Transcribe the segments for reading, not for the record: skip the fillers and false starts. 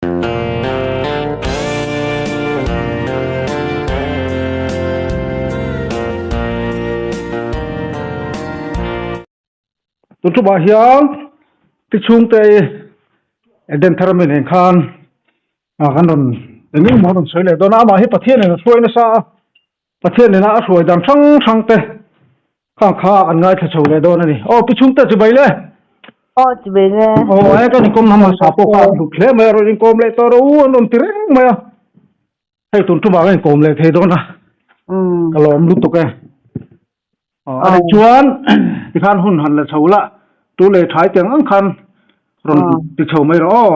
Tun tumah hian ti chhungte Eden thar ami nen khan ah kan rawn eng eng emaw an rawn sawi leh dawn a amah hi Pathian in a hruai nasa a Pathian ina a hruai dan hrang hrang te khang kha an ngaithla chho leh dawn a ni. Aw pi chhungte chibai le. Aw chibai le. Aw ai kan inkawm hma hmasa pawh kha an hlut hle mai a rawn inkawm leh tawh rawh u an rawn ti reng mai a. Hei tun tumah ka inkawm leh thei dawn a. Ka lawm lutuk e. Aw a ni chuan tikhan hun han la chho la tu leh thai tiang ang khan rawn ti chho mai rawh aw.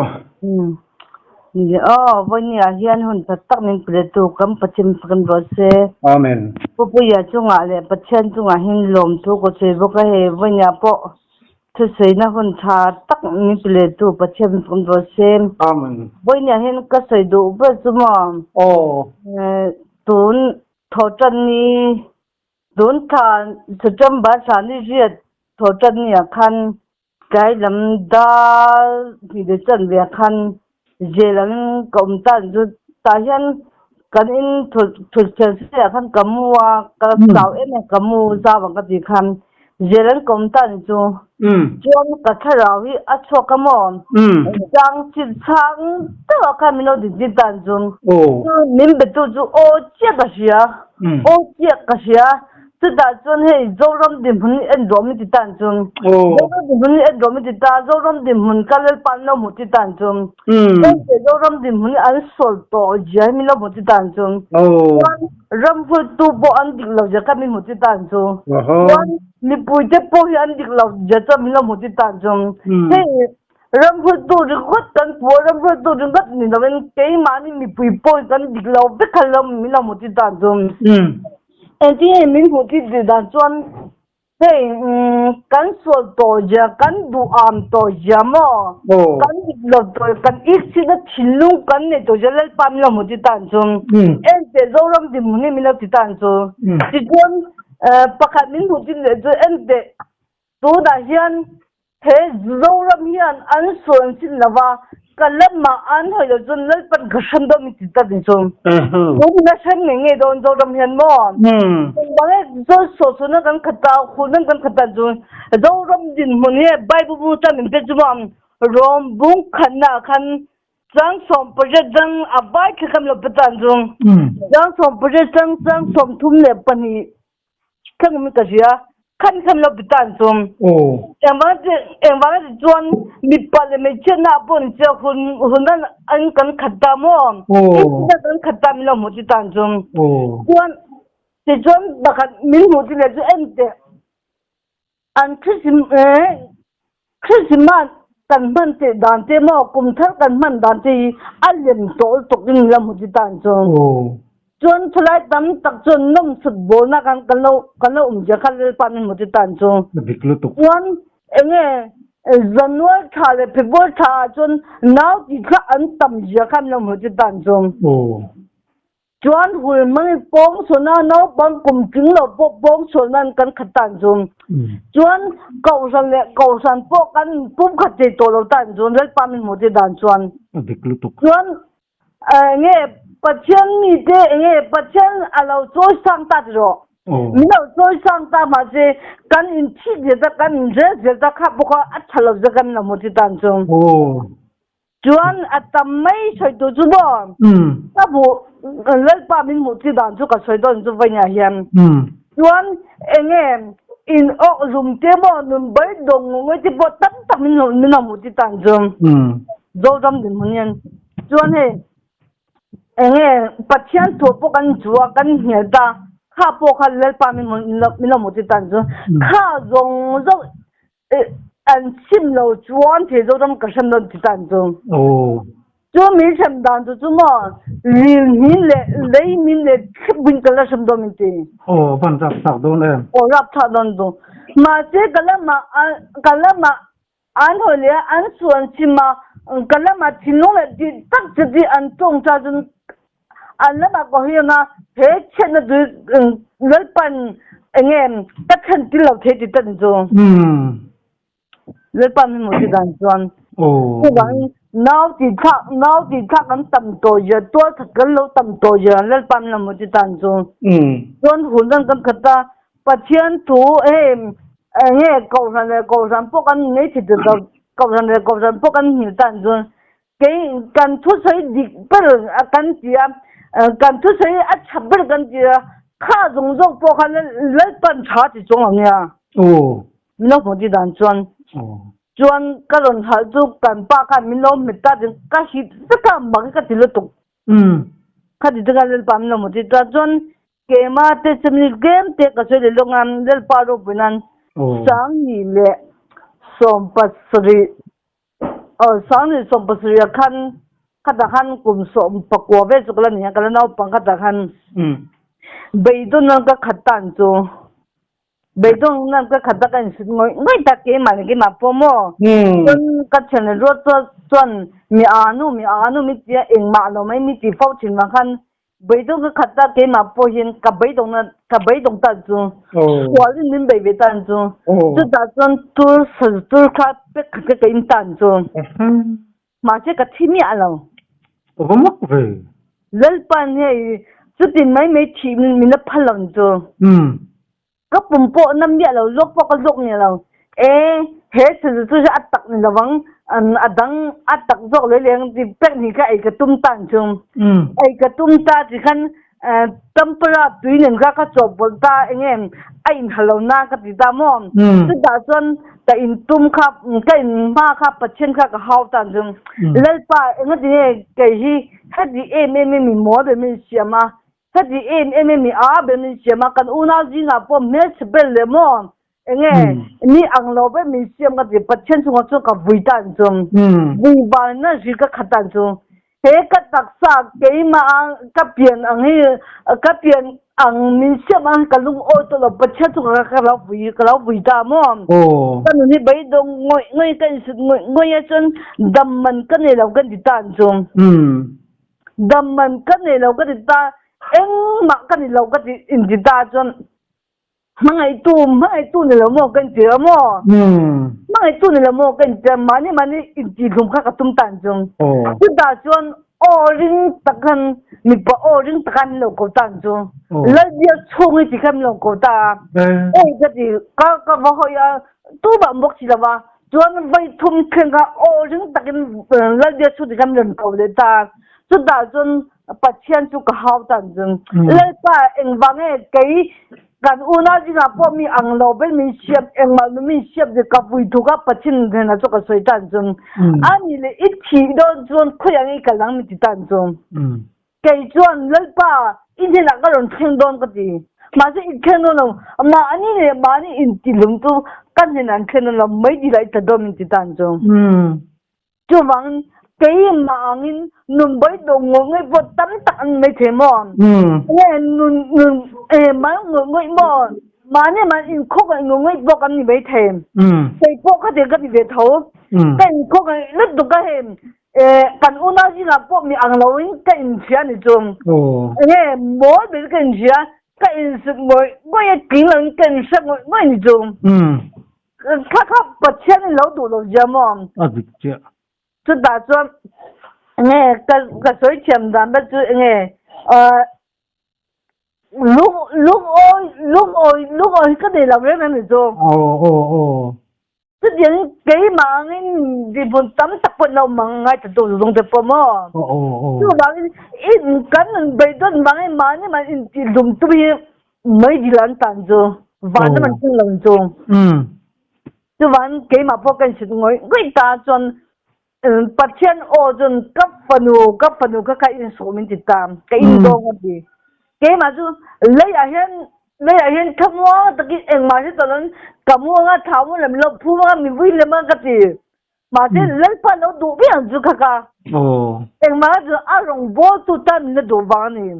Ni aw vawinia hian hun tha tak min pe tu kan Pathian kan ruah se. Amen. Pupuia chungah leh Pathian chungah hian lawmthu ka sawi bawk a hei vawinia pawh thusawina hun tha tak min pe leh tu Pathian kan ruah se. Amen. Vawinia hian ka sawi duh ber chu maw. Aw. Tun thawhtanni Tun thla September thla ni riat thawhṭan ni ah khan tlai lam dar hnih leh chanve ah khan zel angin ka awm ta ang chu. Tah hian kan in thuthleng seh ah khan ka mu a, ka chau em em ka mu zau ang ka tih khan zel angin ka awm ta ang chu. Chuan ka thlarau hi a chhuak a maw? Chang chip chhang deuh ah khan min lo dikdik ta ang chu. Min betu chu aw chiah ka hria. Aw chiah ka hria. Chutah chuan hei Zoram dinhmun hi en rawh min ti tan chu. Zoram dinhmun hi en rawh min ti ta. Zoram dinhmun ka Lalpa an lo hmuh ti tan chu. Hei Zoram dinhmun hi an sawl tawh zia hi min lo hmuh ti tan chu. Chuan ramhruaitu pawh an dik lo zia kha min hmuh ti tan chu. Chuan mipuite pawh hi an dik lo zia chuan min lo hmuh ti tan chu. Hei Ramhruaitu ringawt kan pu a, ramhruaitu ringawt ni lovin keimahni mipui pawh hi kan dik lo vek kha lo min lo hmuh tir dan chu. Engtin nge min hmuh tir tir dan chuan hei kan sual tawh zia, kan duh am tawh zia maw, kan dik lo tawh kan ikchhitna thinlung kan nei tawh zia Lalpa min lo hmuh tir dan chu. Enteh Zoram dinhmun hi min lo ti tan chu. Tichuan pakhat min hmuh tir leh chu enteh Tunah hian he Zoram hian an sual chin lo va, ka lamah an hawi lo chuan Lalpan ka hrem dawn min ti tlat ni chu. Tun a hrem ngei ngei dawn Zoram hian maw? Engvang nge chuan suahsualna kan khat a, hulna kan khat a chu Zoram dinhmun hi Bible bu chuan min pe chu maw? Rom bung khatnaah khan chang 18 chang a vai thla khan lo pe tan chu. Chang 18 chang chang 32 Khan min ka hria. Khan khan lo bitan chum. Engvang ti engvang ti chuan mipa leh hmeichhia na pawh ni che hun hunan an kan khat ta maw? Inna kan khat ta min lo hmuh ti tan chum. Chuan ti chuan pakhat min hmuh ti leh chu en teh an Christmas Christmas kan hman teh dan te maw kum thar kan hman dan te hi a lem tawh lutuk in la hmu ti tan chuan chuan thalai tam tak chuan nawmsut bawlna kan kan lo kan lo awm zia kha Lalpa min hmu ti tan chu chuan enge January thla leh February thla ah chuan nau ti thla an tam zia kha min lo hmu ti tan chu. Chuan hul hmang i pawngsual a naupang kum tling lo pawh pawngsual nan kan khat tan chu. Chuan kohhran leh kohhran pawh kan pum khat thei tawh lo tan chu Lalpa min hmuh tir dan chuan. A dik lutuk. Chuan enge Pathian mite enge Pathian a lo chawi sang ta ti rawh. Min lo chawi sang ta mahse kan inthik zel ta kan inrel zel ta kha bawk a a tha lo zia kan lo hmuh tir tan chu. Chuan a tam mai sawi tur chu maw? Ka hmuh Lalpa min hmuh chi dan chu ka sawi dawn chu vawiinah hian. Chuan enge in awk zum te maw nun bai dawng ngawi te pawh tam tak min min lo hmuh chi tan chu Zoram dinhmun hian. Chuan hei enge Pathian thu pawh kan chu a kan hnial ta kha pawh kha Lalpa min min lo hmuh chi tan chu kha zawng zawng An chim lo chuan thei Zoram ka hrem dawn ti tan chu. Chu min hrem dan chu chu maw ril hmin leh lei min leh thlip buin ka la hrem dawn min ti. Aw van rap thlak dawn em. Aw rap thlak dawn tu. Mahse ka lamah ka lamah an hawi leh a an suan chim a ka lamah thinlung leh tih tak che ti an tawngtai chuan An lamah ka hawi ang a, he chhiatna chu Lalpan enge ka thlen tir lo thei ti tan chu. Lalpa min hmuh chi dan chuan. Chuvangin nau tih thlak nau tih thlak an tam tawh zia tual that kan lo tam tawh zia an Lalpa min lo hmu chi tan chu. Chuan hun dan kan khat a, Pathian thu hei eng nge kohhran leh kohhran pawh kan nei thei ta lo, kohhran leh kohhran pawh kan nghilh tan chuan kei kan thusawi dik ber a kan ti a, kan thusawi a tha ber kan ti a, kha zawng zawng pawh khan Lalpan tha ti chuang lo nia. Min lo hmuh chi dan chuan. Chuan ka rawn halh chu kan pa khan min lo hmet ta chuan ka hit vek a, mak hi ka ti lutuk. Kha ti chuan Lalpa min lo hmu chi ta chuan Keimah te chumi tlem te ka sawi leh lawk a, Lalpa ropui nan Sanghnih leh 70 aw Sanghnih 70 ah khan khatah khan kum 19 vel chu ka la ni a, ka la naupang khatah khan beidawn nan ka khat tan chu. Beidawng nan ka khat a ka insut ngawih ngawih ta keimah leh keimah pawh maw? Chuan ka thian leh ruat chuan chuan mi a nu mi a nu mi tia engmah lo mai mi ti fo thin vang khan beidawng ka khat a keimah pawh hian ka beidawng na ka beidawng ta chu sual in min bei ve ta chu chutah chuan tur tur kha pek khat ka ka in tan chu mahse ka thi miah lo. Ka va mak ve. Lalpan hei chutin mai mai thih min la phal lo chu. Ka pum pawh na miah lo, zawk pawh ka zawk miah lo. E, he sazu chu a tak ni lovang, a dang a tak zawk leh leh ang ti pek ni kha ei ka tum tan chu. Ei ka tum ta ti khan tampara tui nen kha ka chawhpawlh ta enge a inha lo na ka ti ta maw. Chutah chuan ka intum kha ka inhma kha Pathian kha ka hau tan chu. Lalpa engatinge kei hi heti em em in mi mawl ber min siam a, Heti em em em i a ber min siam a, kan unau zingah pawh hmelchhe ber leh maw enge mi ang lo ber min siam ka ti, Pathian chungah chuan ka vui ta ang chu, vui vangin a hri ka khat ta ang chu, he ka taksa keimah a ka pian ang hi ka pian ang min siam ang hi ka lungawi tawh lo, Pathian chungah ka lo vui ka lo vui ta maw, ka nun hi beidawng ngawih ngawih ka insut ngawih ngawih a chuan dam man ka nei lo ka ti ta ang chu. Dam man ka nei lo ka ti ta, engmah ka ni lo ka ti inti ta chuan hmangaihtu hmangaihtu ni lo maw ka inti a maw? Hmangaihtu ni lo maw ka inti a, mahni mahni intihhlum kha ka tum tan chung. Chutah chuan aw ring tak khan mipa aw ring tak khan min lo ko tan chu. Lalbia chhung hi ti khan min lo ko ta a, awi ka ti ka ka va hawi a, tumah an bawk si lo va. Chuan voi thum thleng kha aw ring takin Lalbia chu ti khan rawn ko leh ta. Chutah chuan Pathian chu ka hau ta an chun. Lalpa engvang nge kei kan unau zingah pawh mi ang lo ber min siam engmah lo min siam ti ka vui thu kha Pathian hnenah chu ka sawi ta an chun. Ani leh i thih dawn chuan khawiah nge i kal ang min ti ta an chun. Kei chuan, Lalpa, i hnenah ka rawn thleng dawn ka ti. Mahse, i thleng dawn lo. Mahni leh mahni intihlum chu ka hnenah an thlen dawn lo, mai dil ah i tla dawn min ti tan chu. Chuvangin, keimah angin nun bawihdawh ngawih ngawih pawh tam tak an ni maithei maw? Nge nun nun mal ngawih ngawih maw? Mahni mahni inkhawk ngawih ngawih pawh kan ni maithei. Kei pawh khatiang ka ti ve tho. Ka inkhawk ngawih lutuk a hei. Kan unau zingah pawh mi ang loin ka inhria ni chu. Enge mawl ber ka inhria, ka insuk ngawih ngawih a tling loin ka inhria ngawih ngawih ni chu. Thla kha Pathian in lo duh lo zia maw? A dik chiah. Chutah chuan enge ka ka sawi thiam dan ber chu enge lung lungawi lungawi lungawi hi ka nei lo reng reng ni chu. Aw aw aw. Chutiang keimah angin dinhmun tam tak pawh lo mang ngai ta tu zung te pawh maw? Chuvangin in kan nun beidawn vangin mahni man intihlum tum hi mai dil an tan chu van lam an thleng lo chu. Chuvangin keimah pawh ka insit ngawih ngawih ta chuan Pathian aw chuan ka fanu ka fanu kha kha insawh min ti ta ka indawng a ti. Keimah chu leiah hian leiah hian thlamuang takin engmah hre tawh loin ka mu anga thau mu lem lo phum anga mi vui lem anga ka ti. Mahse Lalpa lo duh viau ang chu kha ka. Engmah chu a rawngbawltu tan min la duh vang a ni.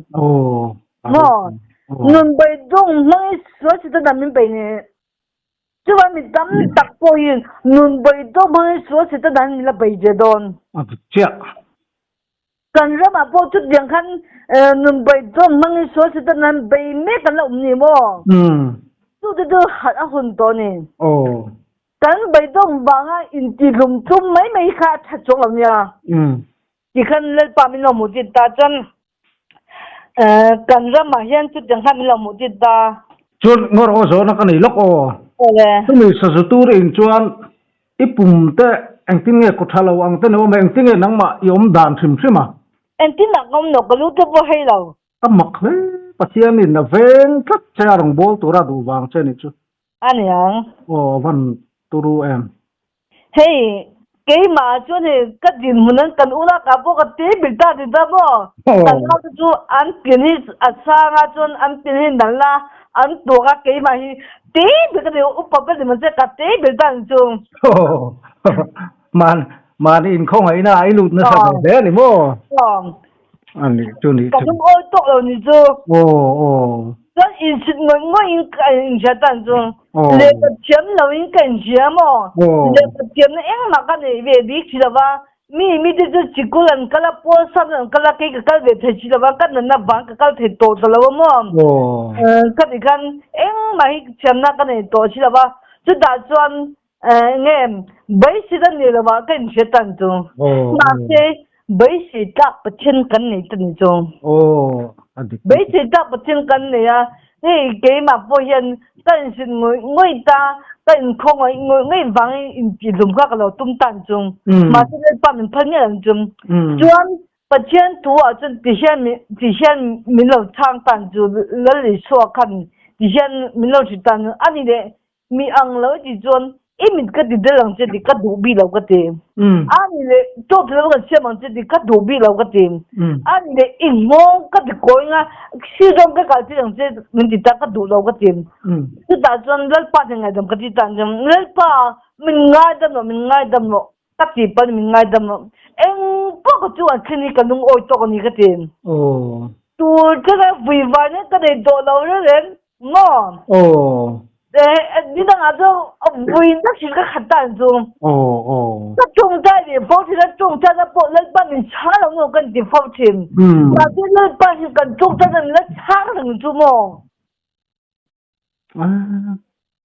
Maw? Nun beidawng hmangin sual si tan min bei ni. Chuan mi tam tak pawhin nun beidawng hmangin sual si tan min la bei ve dawn. A dik chiah. Kan ramah pawh chutiang khan nun beidawng hmangin sual si tan an bei mek an la awm ni maw? Chu te chu harh a hun tawh a ni. Kan beidawng vanga intihlum tum mai mai kha a that chuang lo nia. Tikhan Lalpa min lo hmuh tit ta chuan kan ramah hian chutiang khan min lo hmuh tit ta. Chuan ngawr aw zawhna ka nei lawk aw. Awle. Chumi sazu tur in chuan i pum te engtin nge kaw tha lo ang te ni awm e, engtin nge nangmah i awm dan hrim hrim a? Engtin ah ka awm lo, ka lu te pawh hei lo. Ka mak hle, Pathianin a veng tlat che a rawn bawl tura duh vang che nih chu. A niang. Aw van turu em. Hei keimah chuan hei ka dinhmun an kan ula ka pawh ka te bil ta ti ta maw. Kan nau te chu an pian hi a sang a chuan an pian hi nalh a an tuak a keimah hi te bil ka ti upa ber ni mahse ka te bil ta ni chu. Man mahni inkhawngaihna a i lut nasa ve hle a ni maw? A nih chu nih chu. Ka lungawi tawk lo ni chu. Aw aw. Chuan insit ngawih ngawih in ka inhria tan chu. Lehkha thiam lo in ka inhria maw? Lehkha thiamna engmah ka nei ve bik si lo va. Mi mi te chu sikul an kal a, pawl sam an kal a, kei ka kal ve thei si lo va, ka natna vang ka kal thei tawh ta lo a maw? Ka ti khan engmah hi thiamna ka nei tawh si lo va. Chutah chuan Nge beisei a ni lo ah ka inhria tan chu. Mahse beisei tlak Pathian kan nei ta ni chu. Beisei tlak Pathian kan nei a, hei keimah pawh hian ka insit ngawih ngawih ta, ka inkhaw ngawih ngawih ngawih vangin intihhlum kha ka lo tum tan chu. Mahse Lalpa min phal miah lo chu. Chuan Pathian thu ah chuan ti hian ti hian min lo chhang tan chu Lal Isua khan ti hian min lo hrilh tan chu a ni leh Mi ang lo ti chuan i mit ka ti del ang che ti ka duh bik lo ka ti. A ni leh tawp lo kan siam ang che ti ka duh bik lo ka ti. A ni leh i nghawng ka ti kawi nga sir dawn ka kal tir ang che min ti ta ka duh lo ka ti. Chutah chuan Lalpa hnen ngaidam ka ti tan chuan Lalpa min ngaidam rawh min ngaidam rawh ka ti pawn min ngaidam rawh. Eng pawh ka chu an thlen hi ka lungawi tawk a ni ka ti. Tur thlenga vui vain ka nei tawh lo reng reng. Maw? Aw. Ni dangah chu vui na thil ka khat ta chu. Aw aw. Ka tawngtai ve fo thin a, tawngtai na pawh Lalpa min chhang lo maw kan ti fo thin. Mahse Lalpa hi kan tawngtai na min la chhang reng chu maw?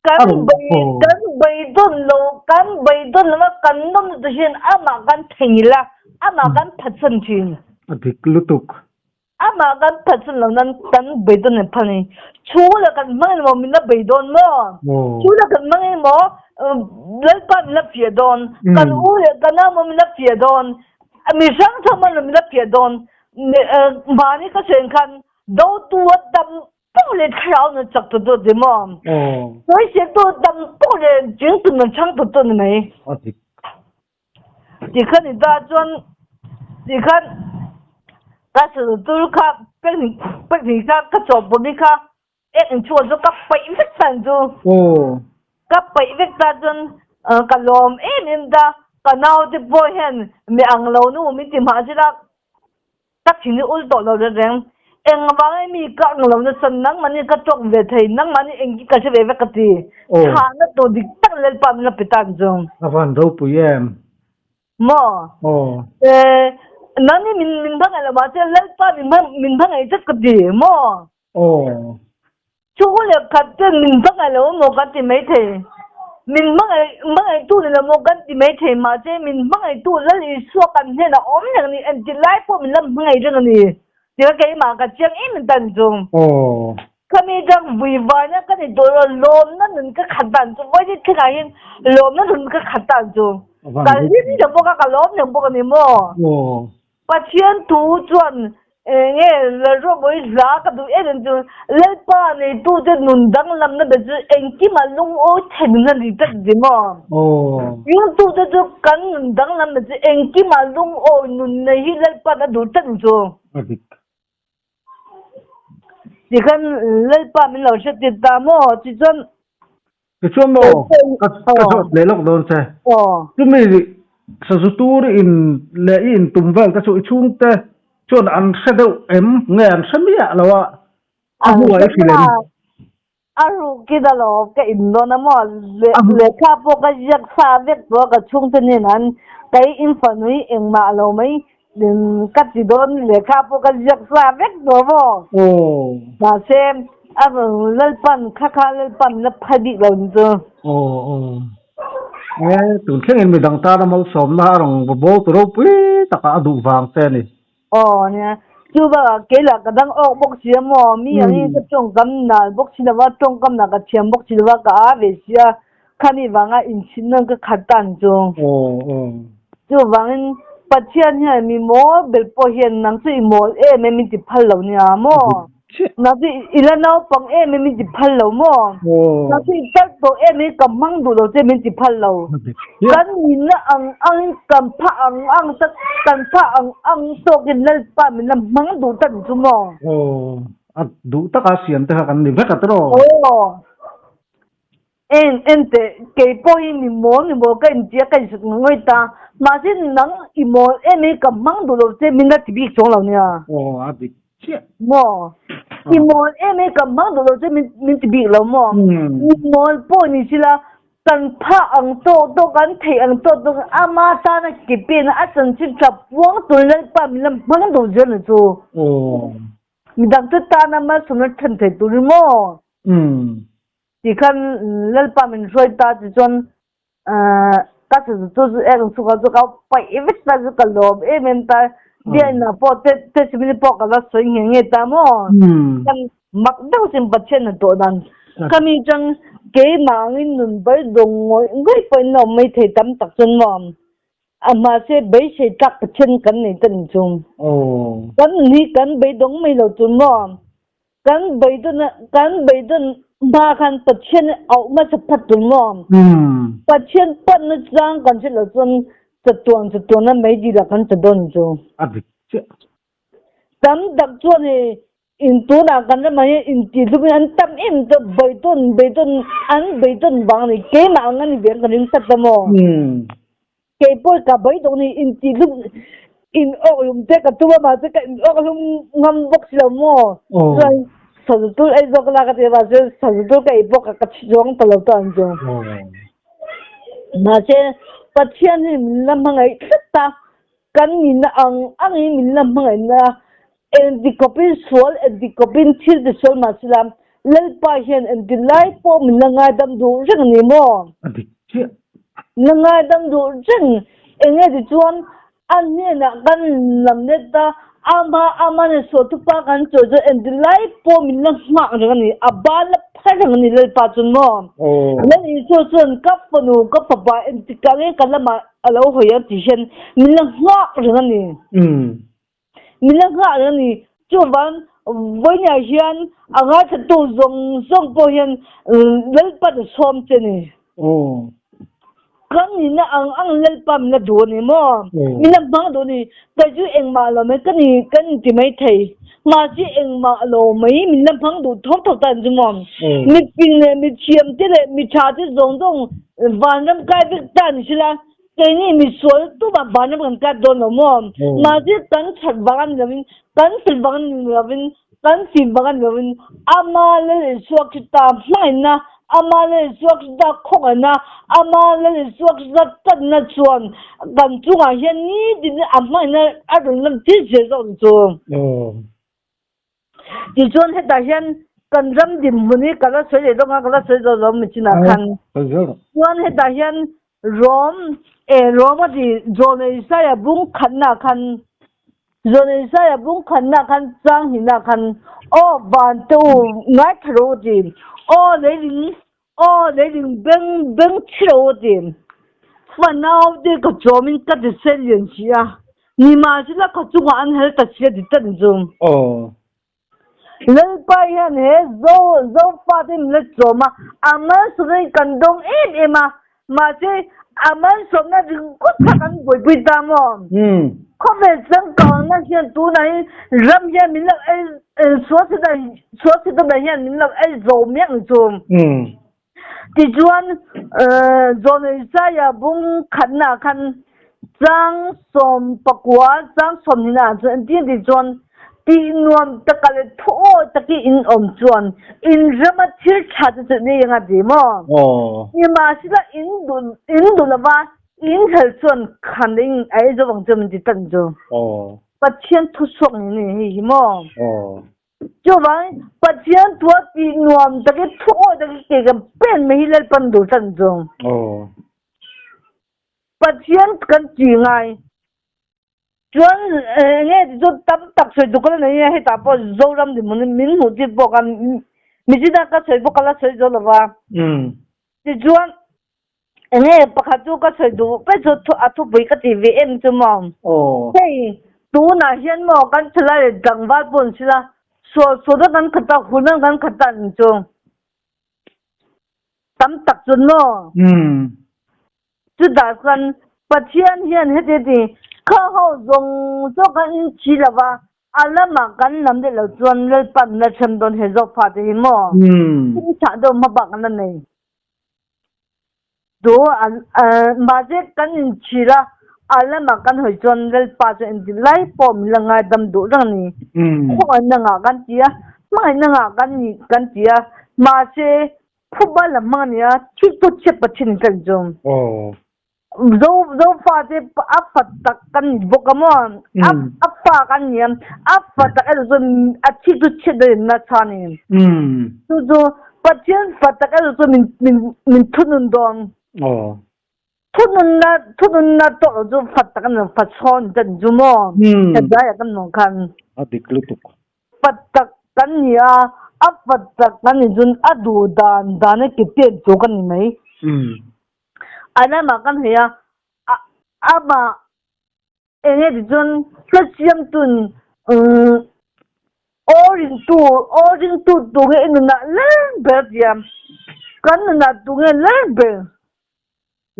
Kan bei kan beidawn lo kan beidawn lo a kan nawm na te hian amah kan thei la, amah kan phatsan thin. A dik lutuk. Amah kan phatsan lo nan kan beidawn in phal ni. Chu le kan hmang in maw min la beidawn maw? Chu le kan hmang in maw Lalpa min la fiah dawn? Kan u le kan nau maw min la fiah dawn? Mi hrang hrang man min la fiah dawn? Mahni ka sawi khan dotu a tam poh leh thlarau na chak tu tu ti maw? Sawisel tu tam poh leh chingtu na chhang tu tu ni mai. Tikhan i ta chuan tikhan ka sazu kha pekni kha ka chawhpawlh kha ek in chhuah chu ka paih vek ta chu. Ka paih vek ta chuan ka lawm em em ta ka naute pawh hian mi ang lo nu min ti hmah zela Ka thin hi ul tawh lo reng reng. Engvang in mi ka ang lo nasa nangmahni ka tawk ve thei, nangmahni engkim ka hre ve vek ka ti. Chhahna tur dik tak Lalpa min la pe tan chu. A van ropui em? Maw? Aw. Eh, nangni min min hmangaih lo mahse Lalpa min min hmangaih zet ka ti, maw? Aw. Chu leh khat ten min hmangaih lo emaw kan ti maithei. Min hmangaih hmangaihtu ni lo maw kan ti maithei mahse min hmangaihtu Lal Isua kan hnenah awm reng a ni engti lai pawh min la hmangaih reng a ni tia keimah ka chiang em em tan chu. Aw. Khami dang vui vaina ka ni tawh lo lawmna nun ka khat dan chu vawi thlengah hian lawmna nun ka khat dan chu ka hlim reng bawk a ka lawm reng bawk a ni maw. Aw. Pathian thu chuan enge Lalruatbawi hla ka duh em em chu Lalpa neitute nun danglamna ber chu engkimah lungawi thei nun a ni tak ti maw? Ringtute chu kan nun danglamna chu engkimah lungawi nun nei hi Lalpa'n a duh tlat ang chu. Tikhan Lalpa min lo hriattir ta maw? Tichuan. Tichuan maw ka ka zawt leh lawk dawn che. Chumi sazu tur i in leh i intum vel te chu i chhungte chuan an hre deuh em nge an hre miah lo a a hnuah i hrilh em? A rukin alawm ka in dawn a maw lehkha pawh ka ziak sa vek tawh a ka chhungte nen an kei in fanu hi engmah lo mai Ka ti dawn lehkha pawh ka ziak sa vek tawh maw? Mahse, a Lalpan kha kha Lalpan la pha bik lo ni chu. E tun thlengin midang tana malsawmna a rawn va bawl tu ropui takah a duh vang che a ni. Aw nia, chu bakah kei lah ka dang awk bawk si a maw, mi angin ka tawngkam nal bawk si lova, tawngkam lah ka thiam bawk si lova ka a ve si a, khami vanga inchhin nawn ka khat ta ang chu. Aw aw. Chuvangin Pathian hian mi mawl bel pawh hian nang chu i mawl em em min ti phal lo nia maw? Nang chu i la naupang em em min ti phal lo maw? Nang chu i tal tawh em em ka hmang duh lo che min ti phal lo. Kan nihna ang angin kan pha ang ang tak kan pha ang ang tawkin Lalpa min la hmang duh tak chu maw? Aw, a duh taka siam te kha kan ni vek a tiraw? Aw. En, en teh, kei pawh hi mi mawl mi mawl ka intia ka insuk ngawih ta, mahse nang i mawl em hi ka hmang duh lo che min la ti bik chuang lo nia. Aw, a dik chiah. Maw? I mawl em hi ka hmang duh lo che min min ti bik lo maw? Mi mawl pawh ni sila kan phah ang tawk tawk kan theih ang tawk tawk ama tana ke pena a chanchin tha puang tur Lalpa min la hmang duh zel ni chu. Aw. Midang chu tana malsawmna then thei turin maw? Tikhan Lalpa min hruai ta tichuan ka sazu chu chu ek chhungah chu ka paih vek ta chu ka lawm em em ta. Biakinn pawh testimony pawh ka la sawi nghe nghe ta maw. Kan mak deuh sin Pathian a tawh dan. Khami chang keimah angin nun bai dawng ngawih ngawih pawhin a awm mai thei tam tak chuan maw. A mahse beisei tlak Pathian kan nei ta ni chu. Kan nun hi kan beidawng mai lo chu maw. Kan beidawn kan beidawn hma khan Pathian auh hmasa phat tur maw? Pathian panna chang kan hriat loh chuan chatuan chatuana meidil ah kan che dawn chu. A dik chiah. Tam tak chuan hei in tunah kan ramah hian intihhlum in an tam em chu beidawn beidawn an beidawn vang a ni. Keimah ang a ni ve ang ka ring tlat a maw? Kei pawh ka beidawng ni intihhlum in awkhlum te ka tum a mahse ka in awkhlum ngam bawk si lo maw? Chuan sazutul ei zawk la ka ti a mahse sazutul ka ei bawk a ka thi chuang ta lo ta ang chu. Mahse Pathian hi min la hmangaih tlat a, kan nihna ang angin min la hmangaihna a, engti kawpin sual engti kawpin thil ti sual mahse la Lalpa hian engti lai pawh min la ngaidam duh reng a ni maw? A dik chiah. Na ngaidam duh reng eng nge ti chuan a hnenah kan lam let a, ama amane sualtupa kan chawi chuan engti lai pawh min la nghak reng a ni, a ban la phar reng a ni Lalpa chuan maw? Lal Isua chuan ka fanu ka fapa engti kah nge ka lamah a lo hawi ang tih hian min la nghak reng a ni. Min la nghah reng a ni. Chuvang vawiinah hian a ngaithatu zawng zawng pawh hian Lalpan a sawm che ni. Kan nihna ang ang Lalpa min la duh a ni maw? Min la hmang duh a ni. Kei chu engmah lo mai ka ni kan inti mai thei. Mahse engmah lo mai min la hmang duh tho tho ta ang chu maw? Miping leh mithiam te leh mitha te zawng zawng vanram kai vek ta ni sela Keini misual tumah vanram kan kat dawn lo maw? Mahse kan that vang a ni lovin, kan fel vang a ni lovin, kan fim vang a ni lovin, Ama Lal Isua Krista hmangaihna, Ama Lal Isua Krista khawngaihna, Ama Lal Isua Krista tanna chuan kan chungah hian nitin a hmangaihna a rawn lan tir zel zawk ang chu. Tichuan hetah hian kan ram dinhmun hi ka la sawi leh dawn a, ka la sawi zawh lo michinah khan. Chuan hetah hian Rom, e Rom a ti, John Isaiah bung khatnaah khan, John Isaiah bung khatnaah khan chang hnihnaah khan, Aw vante u, ngaithla rawh u a ti, Aw leiling, aw leiling beng beng thi rawh u a ti. Fanaute ka chawmin ka ti sel lian si a, Nimahsela khaw chungah an hel ta si a ti tlat ang chu. Aw. Lalpa hian he Zo Zofate min la chawm a, a malsawmna hi kan dawng em em a, mahse a malsawmna ringawt kha kan buaipui ta maw? Khawvel changkangna hian tunah hi ram hian min lo ei sualsita sualsitana hian min lo ei zo miah ang chu. Tichuan, Zawhneihsaia bung khatnaah khan chang 19, chang 20 ah chuan engtin ti chuan tih nuam taka leh thuawi takin in awm chuan in rama thil tha te chu nei anga ti maw? Nimahsela in duh in duh lova in hel chuan khan in a ei zo vang chuan min ti tan chu. Pathian thuchhuak ni ni hei hi maw? Chuvang Pathian tua tih nuam takin thuawi takin ke kan pen mai hi Lalpan duh tlat ang chu. Pathian kan tih ngai chuan enge ti chu tam tak sawi tuk ka la nei a, hetah pawh Zoram dinhmun hi min hmuh tir pawh khan michina ka sawi pawh ka la sawi zo lo va. Tichuan enge pakhat chu ka sawi duh pek chu a thupui ka tih ve em chu maw. Hei tunah hian maw kan thalai leh tlangval pawh an sila sual sualna kan khat a, hunna kan khat a ni chu. Tam tak chuan maw. Chutah chuan Pathian hian heti a ti, Kha ho zawng zawng kan inchhi lo va, a lamah kan lam leh lo chuan Lalpa min la hrem dawn he zawk fate hi maw? Thil chhah deuh hma bak an la nei. Tu an mahse kan inchhi la, a lamah kan hawi chuan Lalpa chuan engtik lai pawh min la ngaidam duh reng a ni. Khawngaihna ngah kan ti a, hmangaihna ngah kan ni kan ti a, mahse Phuba lam hmang a nia, thil tu chhiat Pathian in kan zawm. Zo zo fa te a fa tak kan ni bawk a maw? A a fa kan ni a, a fa tak erawh chuan a thil tu chhiat a in nasa a ni. Chu chu Pathian fa tak erawh chuan min min min thunun dawn. Thununna thununna tawh lo chu fa tak a ni lo, fa chhawn kan chu maw? Hetihlaiah kan hmuh khan. A dik lutuk. Fa tak kan ni a, a fa tak kan nih chuan a duh dan dan a ke pen tur ka ni mai. A lamah kan hei a, amah eng nge ti chuan hla siamtun aw ringtu aw ringtu tur nge i nunah lal ber a ti a, kan nunah tur nge lal ber,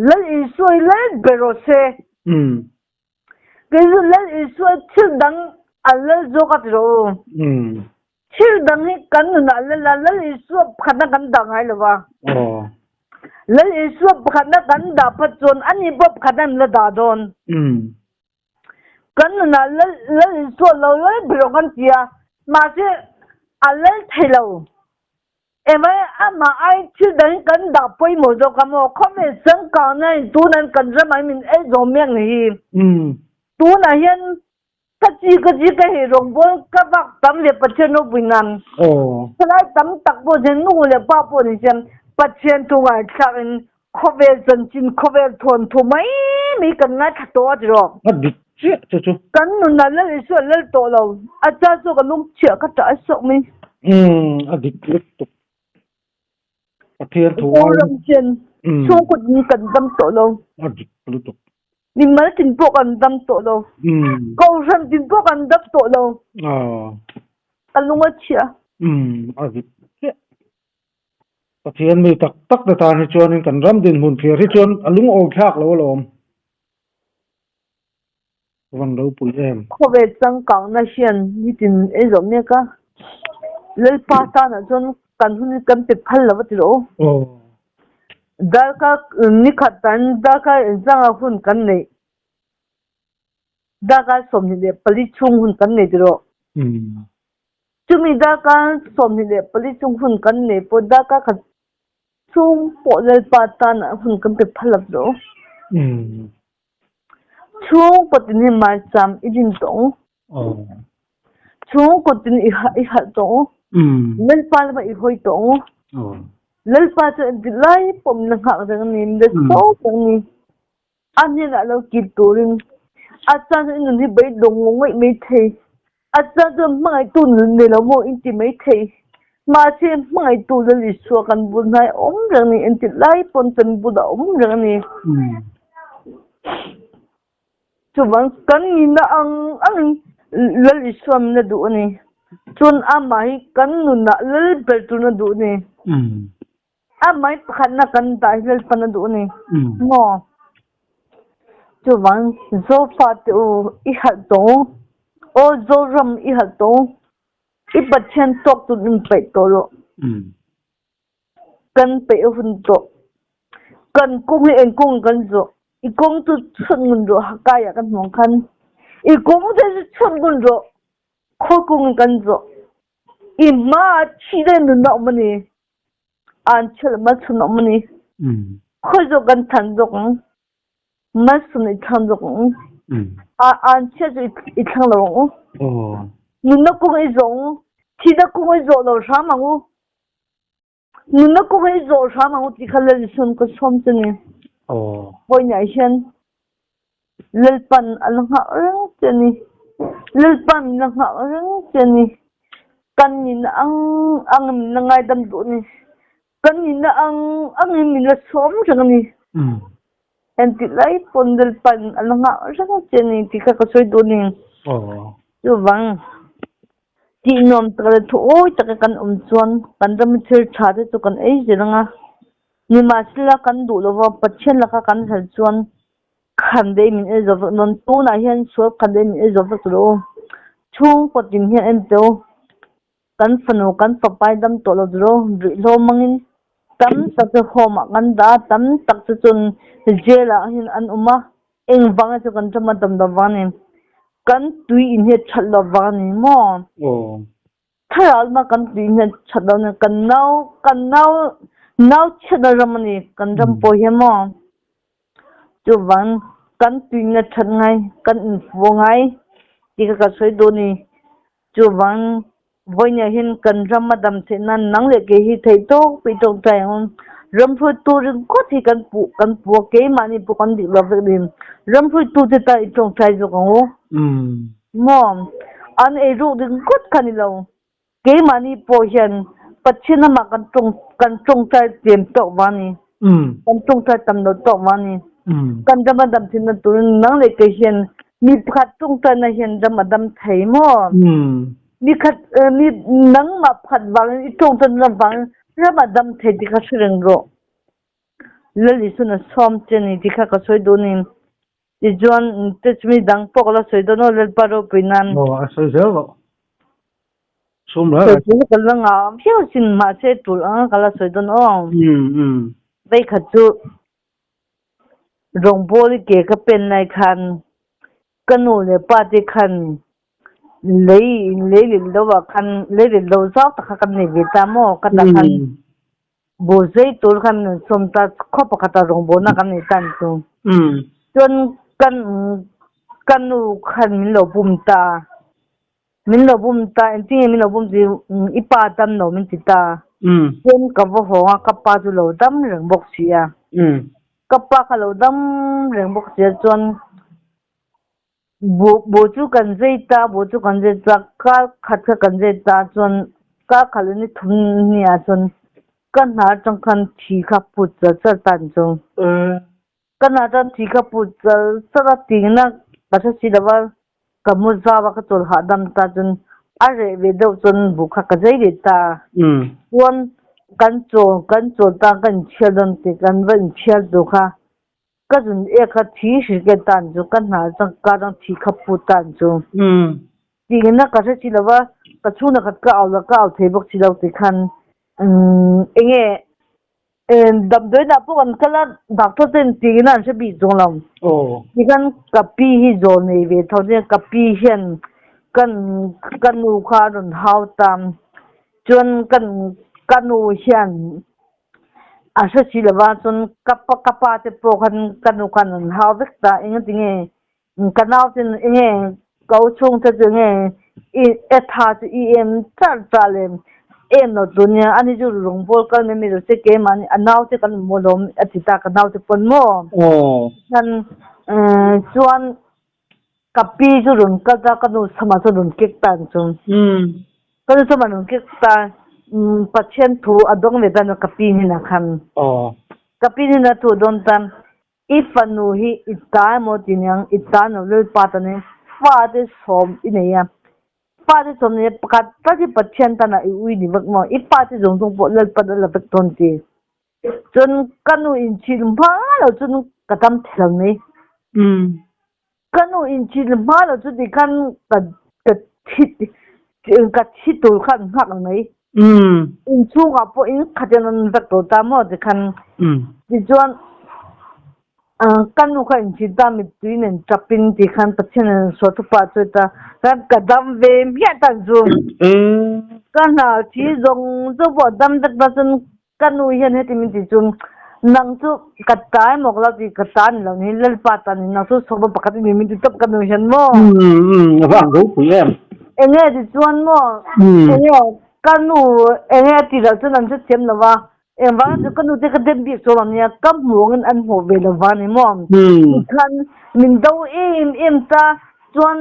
Lal Isua hi lal ber rawh se. Kei chu Lal Isua thil dang a lal zawk a ti rawh u. Thil dang hi kan nunah a lal a, Lal Isua pakhatna kan dah ngai lo va. Lal Isua pakhatna kan dah phat chuan ani pawh pakhatna an la dah dawn. Kan nunah Lal Lal Isua lo lal ber rawh kan ti a, mahse a lal thei lo. Emai amah ai thil dang hi kan dah pawimawh zawk a maw? Khawvel changkangna in tunah hian kan ramah hi min ei zawh mek ni hi. Tunah hian ka chi ka chi ka hei rawngbâwl ka vak tam leh Pathian ropui nan thalai tam tak pawh hian nu leh pa pawh ni se Pathian thu ngaithlak in khawvel chanchin khawvel thawnthu mai mai kan ngaithla tawh a ti rawh. A dik chiah chu chu. Kan nunah Lal Isua lal tawh lo, a cha chu ka lung chhiah ka ṭah a sawk mai. Umm a dik lutuk. Pathian thu ai. Zoram hian chhungkaw tin kan dam tawh lo. A dik lutuk. Mimal tin pawh kan dam tawh lo. Kohhran tin pawh kan dam tawh lo. Ka lung a chhiah. Umm a dik chiah. Pathian mi tak tak te tan hi chuanin kan ram dinhmun thlir hi chuan a lungawi thlak lo alawm. Van ropui em. Khawvel changkangna hian nitin ei zawh mek a, Lalpa tanah chuan kan hun hi kan pe phal lo a ti rawh u. Darkar nikhat tan darkar inchanga hun kan neih Darkar 24 chhung hun kan nei ti rawh. Chumi darkar 24 chhung hun kan nei pawh darkar khat chhung pawh Lalpa tan hun kan pe phal lo ti rawh. Chhungkaw tin hi maicham i din tawh ang. Chhungkaw tin i harh tawh ang. Lalpa lamah i hawi tawh ang. Lalpa chuan engtik lai pawh min la nghak reng a ni, min la sawi reng a ni. A hnenah lo kir turin a chan chu i nun hi beidawng ngawih ngawih mai thei. A chan chuan hmangaihtu nun nei lo maw in ti mai thei. Mahse hmangaihtu Lal Isua kan bul hnai a awm reng a ni, engtik lai pawn kan bulah a awm reng a ni. Chuvang kan nihna ang angin Lal Isua min la duh a ni. Chuan amah hi kan nunah lal ber turin a duh a ni. A mai pakhatna kan dah hi Lalpan a duh a ni maw? Chuvang Zofa te u i halh tawh u, aw Zoram i halh tawh u, i Pathian tawk tun in peih tawh rawh. Kan peih a hun tawh. Kan kawng hi eng kawng kan zawh? I kawng chu chhun ngun rawh Hakaiah kan hmuh ang khan. I kawng te chu chhun ngun rawh. Khawi kawng in kan zawh? I hmaah thi daih nun a awm a ni. An chhelh malchhun a awm a ni. Khawi zawk kan than zawk ang? Malchhun i thlang zawk ang. An chhiat chu i thlang lo ang u. Nunna kawng i zawh ang u. Thihna kawng i zawh lo hram ang u. Nunna kawng i zawh hram ang u ti kha Lal Isuan ka sawm che ni. Vawiinah hian. Lalpan a la nghah reng che a ni. Lalpa min la nghah reng che a ni. Kan nihna ang angin min la ngaidam duh a ni. Kan nihna ang angin min la sawm reng a ni. Engtik lai pawn Lalpan a la nghah reng che a ni tih kha ka sawi duh a ni. Chuvang tih nuam tak leh thu awi taka kan awm chuan kan ram thil tha te chu kan ei zel ang a. Nimahsela kan duh lova Pathian laka kan hal chuan khan daih min ei zo vek dawn. Tunah hian sual khan daih min ei zo vek tawh lo. Chhungkaw tin hian en teh u. Kan fanu kan fapa hi dam tawh lo tawh lo. Ruihhlo hmangin tam tak chu home ah kan dah a, tam tak chu chuan jail ah hian an awm a. Engvanga chu kan ram a dam lo vang a ni. Kan tui in hi a that lo vang a ni maw? Thlarau lama kan tui in hi a that lo a ni. Kan nau kan nau nau chhiatna ram a ni kan ram pawh hian maw? Chuvang kan tui in a that ngai kan infuh ngai tih kha ka sawi duh a ni. Chuvang vawinia hian kan ram a dam theih nan nang leh kei hi theih tawk pih tawk ṭai ang u. Ramhruaitu ringawt hi kan puh kan puh a, keimahni pawh kan dik lo vek nin. Ramhruaitu te tan i tawngtai zawk ang u. Maw? An ei ruk ringawt kha ni lo. Keimahni pawh hian Pathian amah kan tawng kan tawngtai tlem tawk vang a ni. Kan tawngtai tam lo tawk vang a ni. Kan ram a dam theihna turin nang leh kei hian mi pakhat tawngtaina hian ram a dam thei maw? Mi khat mi nangmah pakhat vangin i tawngtaina vangin ram a dam thei tih kha hre reng rawh. Lal Isuan a sawm che a ni tih kha ka sawi duh a ni. Tichuan chumi dang pawh ka la sawi dawn aw Lalpa ropui nan. Aw a sawi zel rawh. Sum reng reng. Sawi ka la ngah viau sin mahse tul anga ka la sawi dawn aw. Veikhat chu Rawngbawl i ke ka pen lai khan ka nu leh pa te khan lei lei leh lo ah khan lei leh lo zau tak kha kan nei ve ta maw ka tah khan buh zei tur khan min rawn sawm ta khaw pakhat ah rawngbawlna kan nei ta ni chu. Chuan kan ka nu khan min lo bum ta Min lo bum ta, engtin nge min lo bum ti i pa dam lo min ti ta. Chuan ka va hawng a, ka pa chu lo dam reng bawk si a. Ka pa kha lo dam reng bawk si a chuan buh buh chu kan zei ta, buh chu kan zei ta, kar khat kha kan zei ta chuan kar khat leh ni thum ni ah chuan ka hna atang khan thi kha put chal chal ta ni chu. Ka hna atang thi kha put chal chal a tingna ka hre si lo va. Ka mu zau a ka chawl hahdam ta chuan a reh ve deuh chuan buh kha ka zai leh ta. Chuan kan chawl kan chawl ta kan inchhiar dawn tih kan va inchhiar tur kha ka zun ek kha thi hrilh ke tan chu ka hna chuan ka dang thi kha put tan chu. Tingin a ka hre si lo va ka chhungna khat ka au la ka au thei bawk si lo tih khan enge Damdawiin ah pawh kan kal a, doctor ten tiin an hre bik zawng lo. Tikhan ka pi hi zawl nei ve tho nia, ka pi hian kan ka nu kha a rawn hau ta. Chuan kan ka nu hian a hre si lo va, chuan ka pa ka pa te pawh khan ka nu khan an hau vek ta, engatinge ka nau ten enge ka u chhungte chu enge i e tha chu i em char char em em lo tur nia ani chu rawngbawl kal mai mai lo se keimahni a nau te kan awm alawm a ti ta ka nau te pawn maw chuan chuan ka pi chu rawn kal ta ka nu sama chu rawn kek ta ang chu ka nu sama rawn kek ta Pathian thu a dawng ve ta ka pi hnenah khan ka pi hnenah thu a dawn ta. I fanu hi i ta emaw ti niang, i ta no Lalpa ta nen fate sawm i nei a, fate sawm nei a pakhat tal hi Pathian tana i ui ni vek maw, i fate zawng zawng pawh Lalpan a la vek dawn ti. Chuan ka nu inchhir hma lo chuan ka dam thei lo mai. Ka nu inchhir hma lo chu tikhan ka ka thi ka thi tur kha an nghak ang mai. Inchhungah pawh in khat in an vek tawh ta maw tikhan. Tichuan ka nu kha inchhir ta mittui nen tap in tikhan Pathian in sual thupa a chawi ta. Ka dam ve hmiah ta chu. Ka hna thi zawng zawng pawh a dam vek ta chuan Ka nu hian heti min ti chu, Nang chu ka ta emaw ka lo ti, ka ta ni lo ni, Lalpa ta ni, nang chu sawma pakhat i ni min ti tawp ka nu hian maw? Umm, a va ang ropui em. Enge ti chuan maw? Enge ka nu enge a ti loh chuan an hrethiam lo va, Engvang chu ka nu te ka dem bik chuang lo nia, ka hmuh angin an hmuh ve lo va ni maw? Tikhan min do em em ta chuan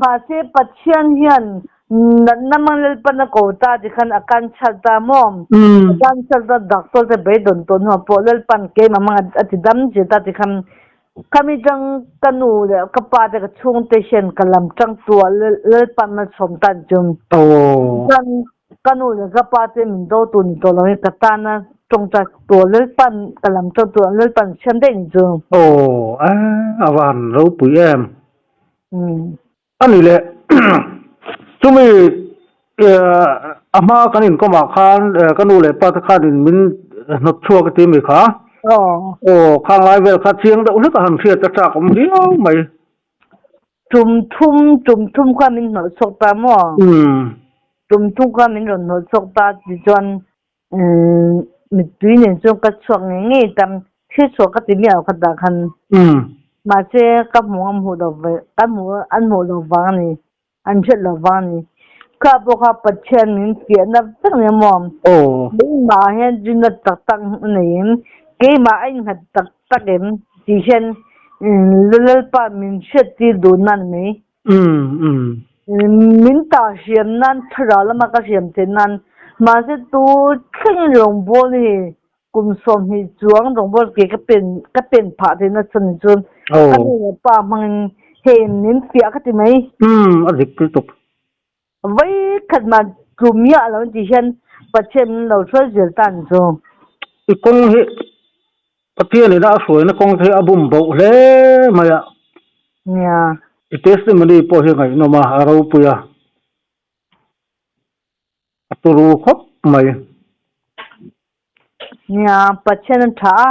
mahse Pathian hian natna hmang Lalpan a ko ta tikhan a kan chhal ta maw? A kan chhal ta doctor te beidawn tawh hnuah pawh Lalpan keimah hmang a ti dam che ta tikhan Khami tang ka nu leh ka pa te ka chhungte hian ka lam tang tu ah Lalpan malsawm tan chu. Chuan ka nu leh ka pa te min do tu ni tawh lo in ka tana tawngtai tu ah Lalpan ka lam tang tu ah Lalpan siam daih ni chu. Aw a van ropui em. Ani leh chumi a hma kan inkawm ah khan ka nu leh pa te khan in min hnawt chhuak a ti mi kha. Aw khang lai vel kha chiang deuh hlek a han hriat a chak awm viau mai. Tum thum tum thum kha min hnawh chhuak ta maw? Tum thum kha min rawn hnawh chhuak ta tichuan Mittui nen chuan ka chhuak ngei ngei ta, thil chhuah ka ti miah lo kha tah khan. Mahse ka hmuh an hmuh lo ve, ka hmuh an hmuh lo vang a ni, an hriat lo vang a ni. Kha pawh kha Pathian min fiahna vek nia maw? Keimah ah hian rinna tak tak a nei em? Keimah a innghat tak tak em? Tih hian Lalpa min hriattir duhna a ni mai. Min tah hriam nan thlarau lama ka hriam theih nan mahse tu thlengin rawngbâwl hi kum 20 chuang rawngbâwl ke ka pen ka pen phah theihna chhan ni chuan ka nu leh pa hmangin hei min fiah ka ti mai. A dik lutuk. Vawikhat mah tlu miah lo tih hian Pathian min lo hruai zel ta ni chu. I kawng hi Pathian ina a hruaina kawng te hi a bum boh hle mai a. Nia. I testimony pawh hi ngaihnawm a, a ropui a, a turu khawp mai. Nia, Pathian a tha a,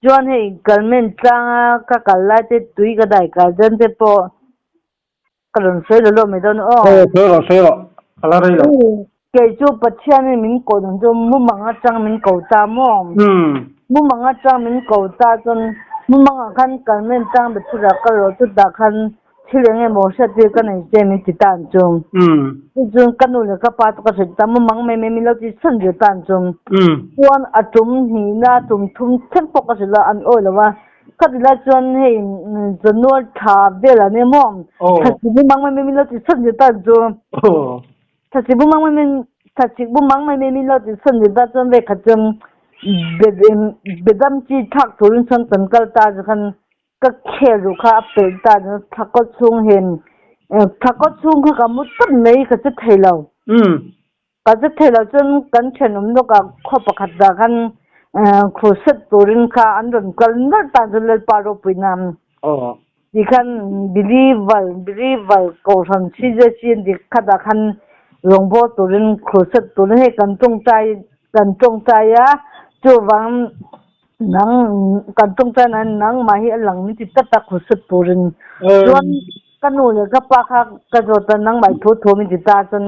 chuan hei kalmen tlanga ka kal lai te tui ka dai kal dawn te pawh Ka rawn sawi lo lo mai dawn aw. Aw sawi rawh sawi rawh ka la rei lo. Kei chu Pathian in min ko dan chu mumang atang min ko ta maw? Mumang atang min ko ta chuan mumang ah khan kalmen tang be thura ka rawh chutah khan thil eng emaw hriat tir ka nei che min ti ta ang chu. Chu chuan ka nu leh ka pa chu ka hrilh ta mumang mai mai min lo ti chhan ve ta ang chu. Chuan a tum hnihna tum thum thleng pawh ka hrilh a an awi lo a. Ka ti lai chuan hei January thla vel an em aw. Thlasik bumang mai mai min lo ti chhan ve ta chu. Thlasik bumang mai mai thlasik bumang mai mai min lo ti chhan ve ta chuan vekhat chuan bedam chi thlak turin chuan kan kal ta chu khan ka khel duh kha a pelh ta chu thla kaw chhung hen thla kaw chhung kha ka mu tawp mai ka che thei lo. Ka che thei lo chuan kan thenawm lawkah khaw pakhat ah khan crusade turin kha an rawn kal nawlh tan chuan Lalpa ropuina ti khan Believal Believal Kohhran CJC an tih khatah khan rawngbâwl turin crusade turin hei kan tawngtai kan tawngtai a chuvang nang kan tawngtai nan nangmah hi a lang min ti tlat a crusade turin chuan Ka nu leh ka pa kha ka zawt a, nangmah i thu thu min ti ta chuan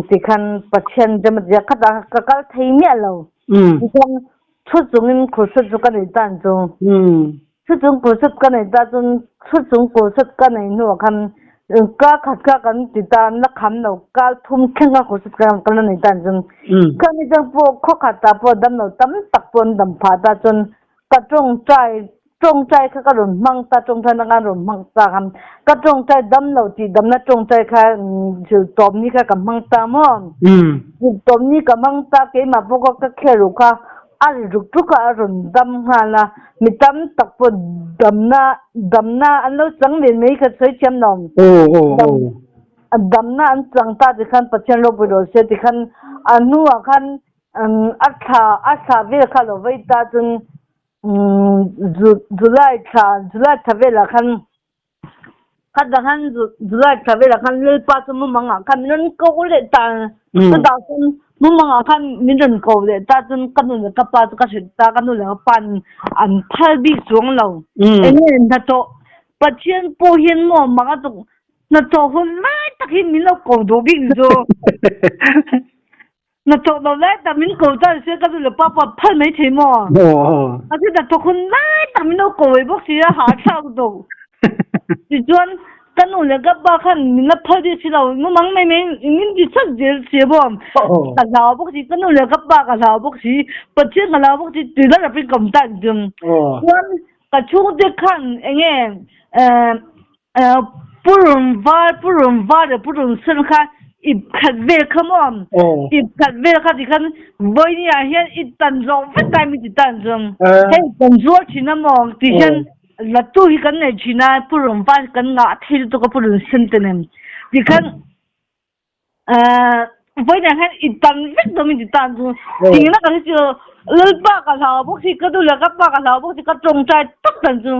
tikhan Pathian rem a ti a, khatah ka kal thei miah lo. Tikhan thu chungin crusade chu ka nei ta ang chu. Thu chung crusade ka nei ta chuan thu chung crusade ka nei hnuah khan ka khat kha kan ti ta, la kham lo, kal thum thleng kha crusade ka la nei ta ang chu. Khami chang pawh khaw khatah pawh damlo tam tak pawh an dam phah ta chuan Ka tawngtai, tawngtai kha ka rawn hmang ta, tawngtai na khan rawn hmang ta kha, ka tawngtai dam lo tih damna tawngtai kha zirtawp ni kha ka hmang ta maw? Zirtawp ni ka hmang ta, keimah pawh kha ka khel ruh kha a ri ruk ruk a, a rawn dam nghal a, mi tam tak pawh damna, damna an lo chang ve mai kha sawi thiam lo. Damna an chang ta tikhan Pathian ropui rawh se tikhan a hnuah khan A thla a thla vel kha lo vei ta chuan July thla July thla velah khan khatah khan July thla velah khan Lalpa chu mumang ah khan min rawn ko leh ta chutah chuan mumang ah khan min rawn ko leh ta chuan ka nu leh ka pa chu ka hrilh ta ka nu leh ka pa in an phal bik chuang lo eng nge hnathawh Pathian pawh hian maw mak a tuk hnathawh hun lai tak hi min lo ko duh bik ni chu. Hnathawh lo lai tak min ko ta se ka nu leh pa pawh phal mai thei maw? Mahse hnathawk hun lai tak min lo ko ve bawk si a, hahthlak zawk. Tichuan Ka nu leh ka pa khan min la phal dih si lo, mumang mai mai min ti chhat zel si a bawm. Ka hlau bawk si, ka nu leh ka pa ka hlau bawk si, Pathian ka hlau bawk si tui la rapin ka awm ta ang chu. Chuan ka chhungte khan enge purun var, purun var leh purun sen kha ip khat vel kha maw, ip khat vel kha tikhan vawiin ah hian i tan zawh vek lai min ti ta ang chu. Hei kan zuar thin a maw ti hian Latu hi kan nei thin a, Pu Rungva hi kan ngah thei lutuk a, Pu Rungsen te nen. Tikhan vawiinah hian i tan vek dawn min ti tan chu. Tingna ka hre chu Lalpa ka hlau bawk si, ka nu leh ka pa ka hlau bawk si, ka tawngtai tak tan chu.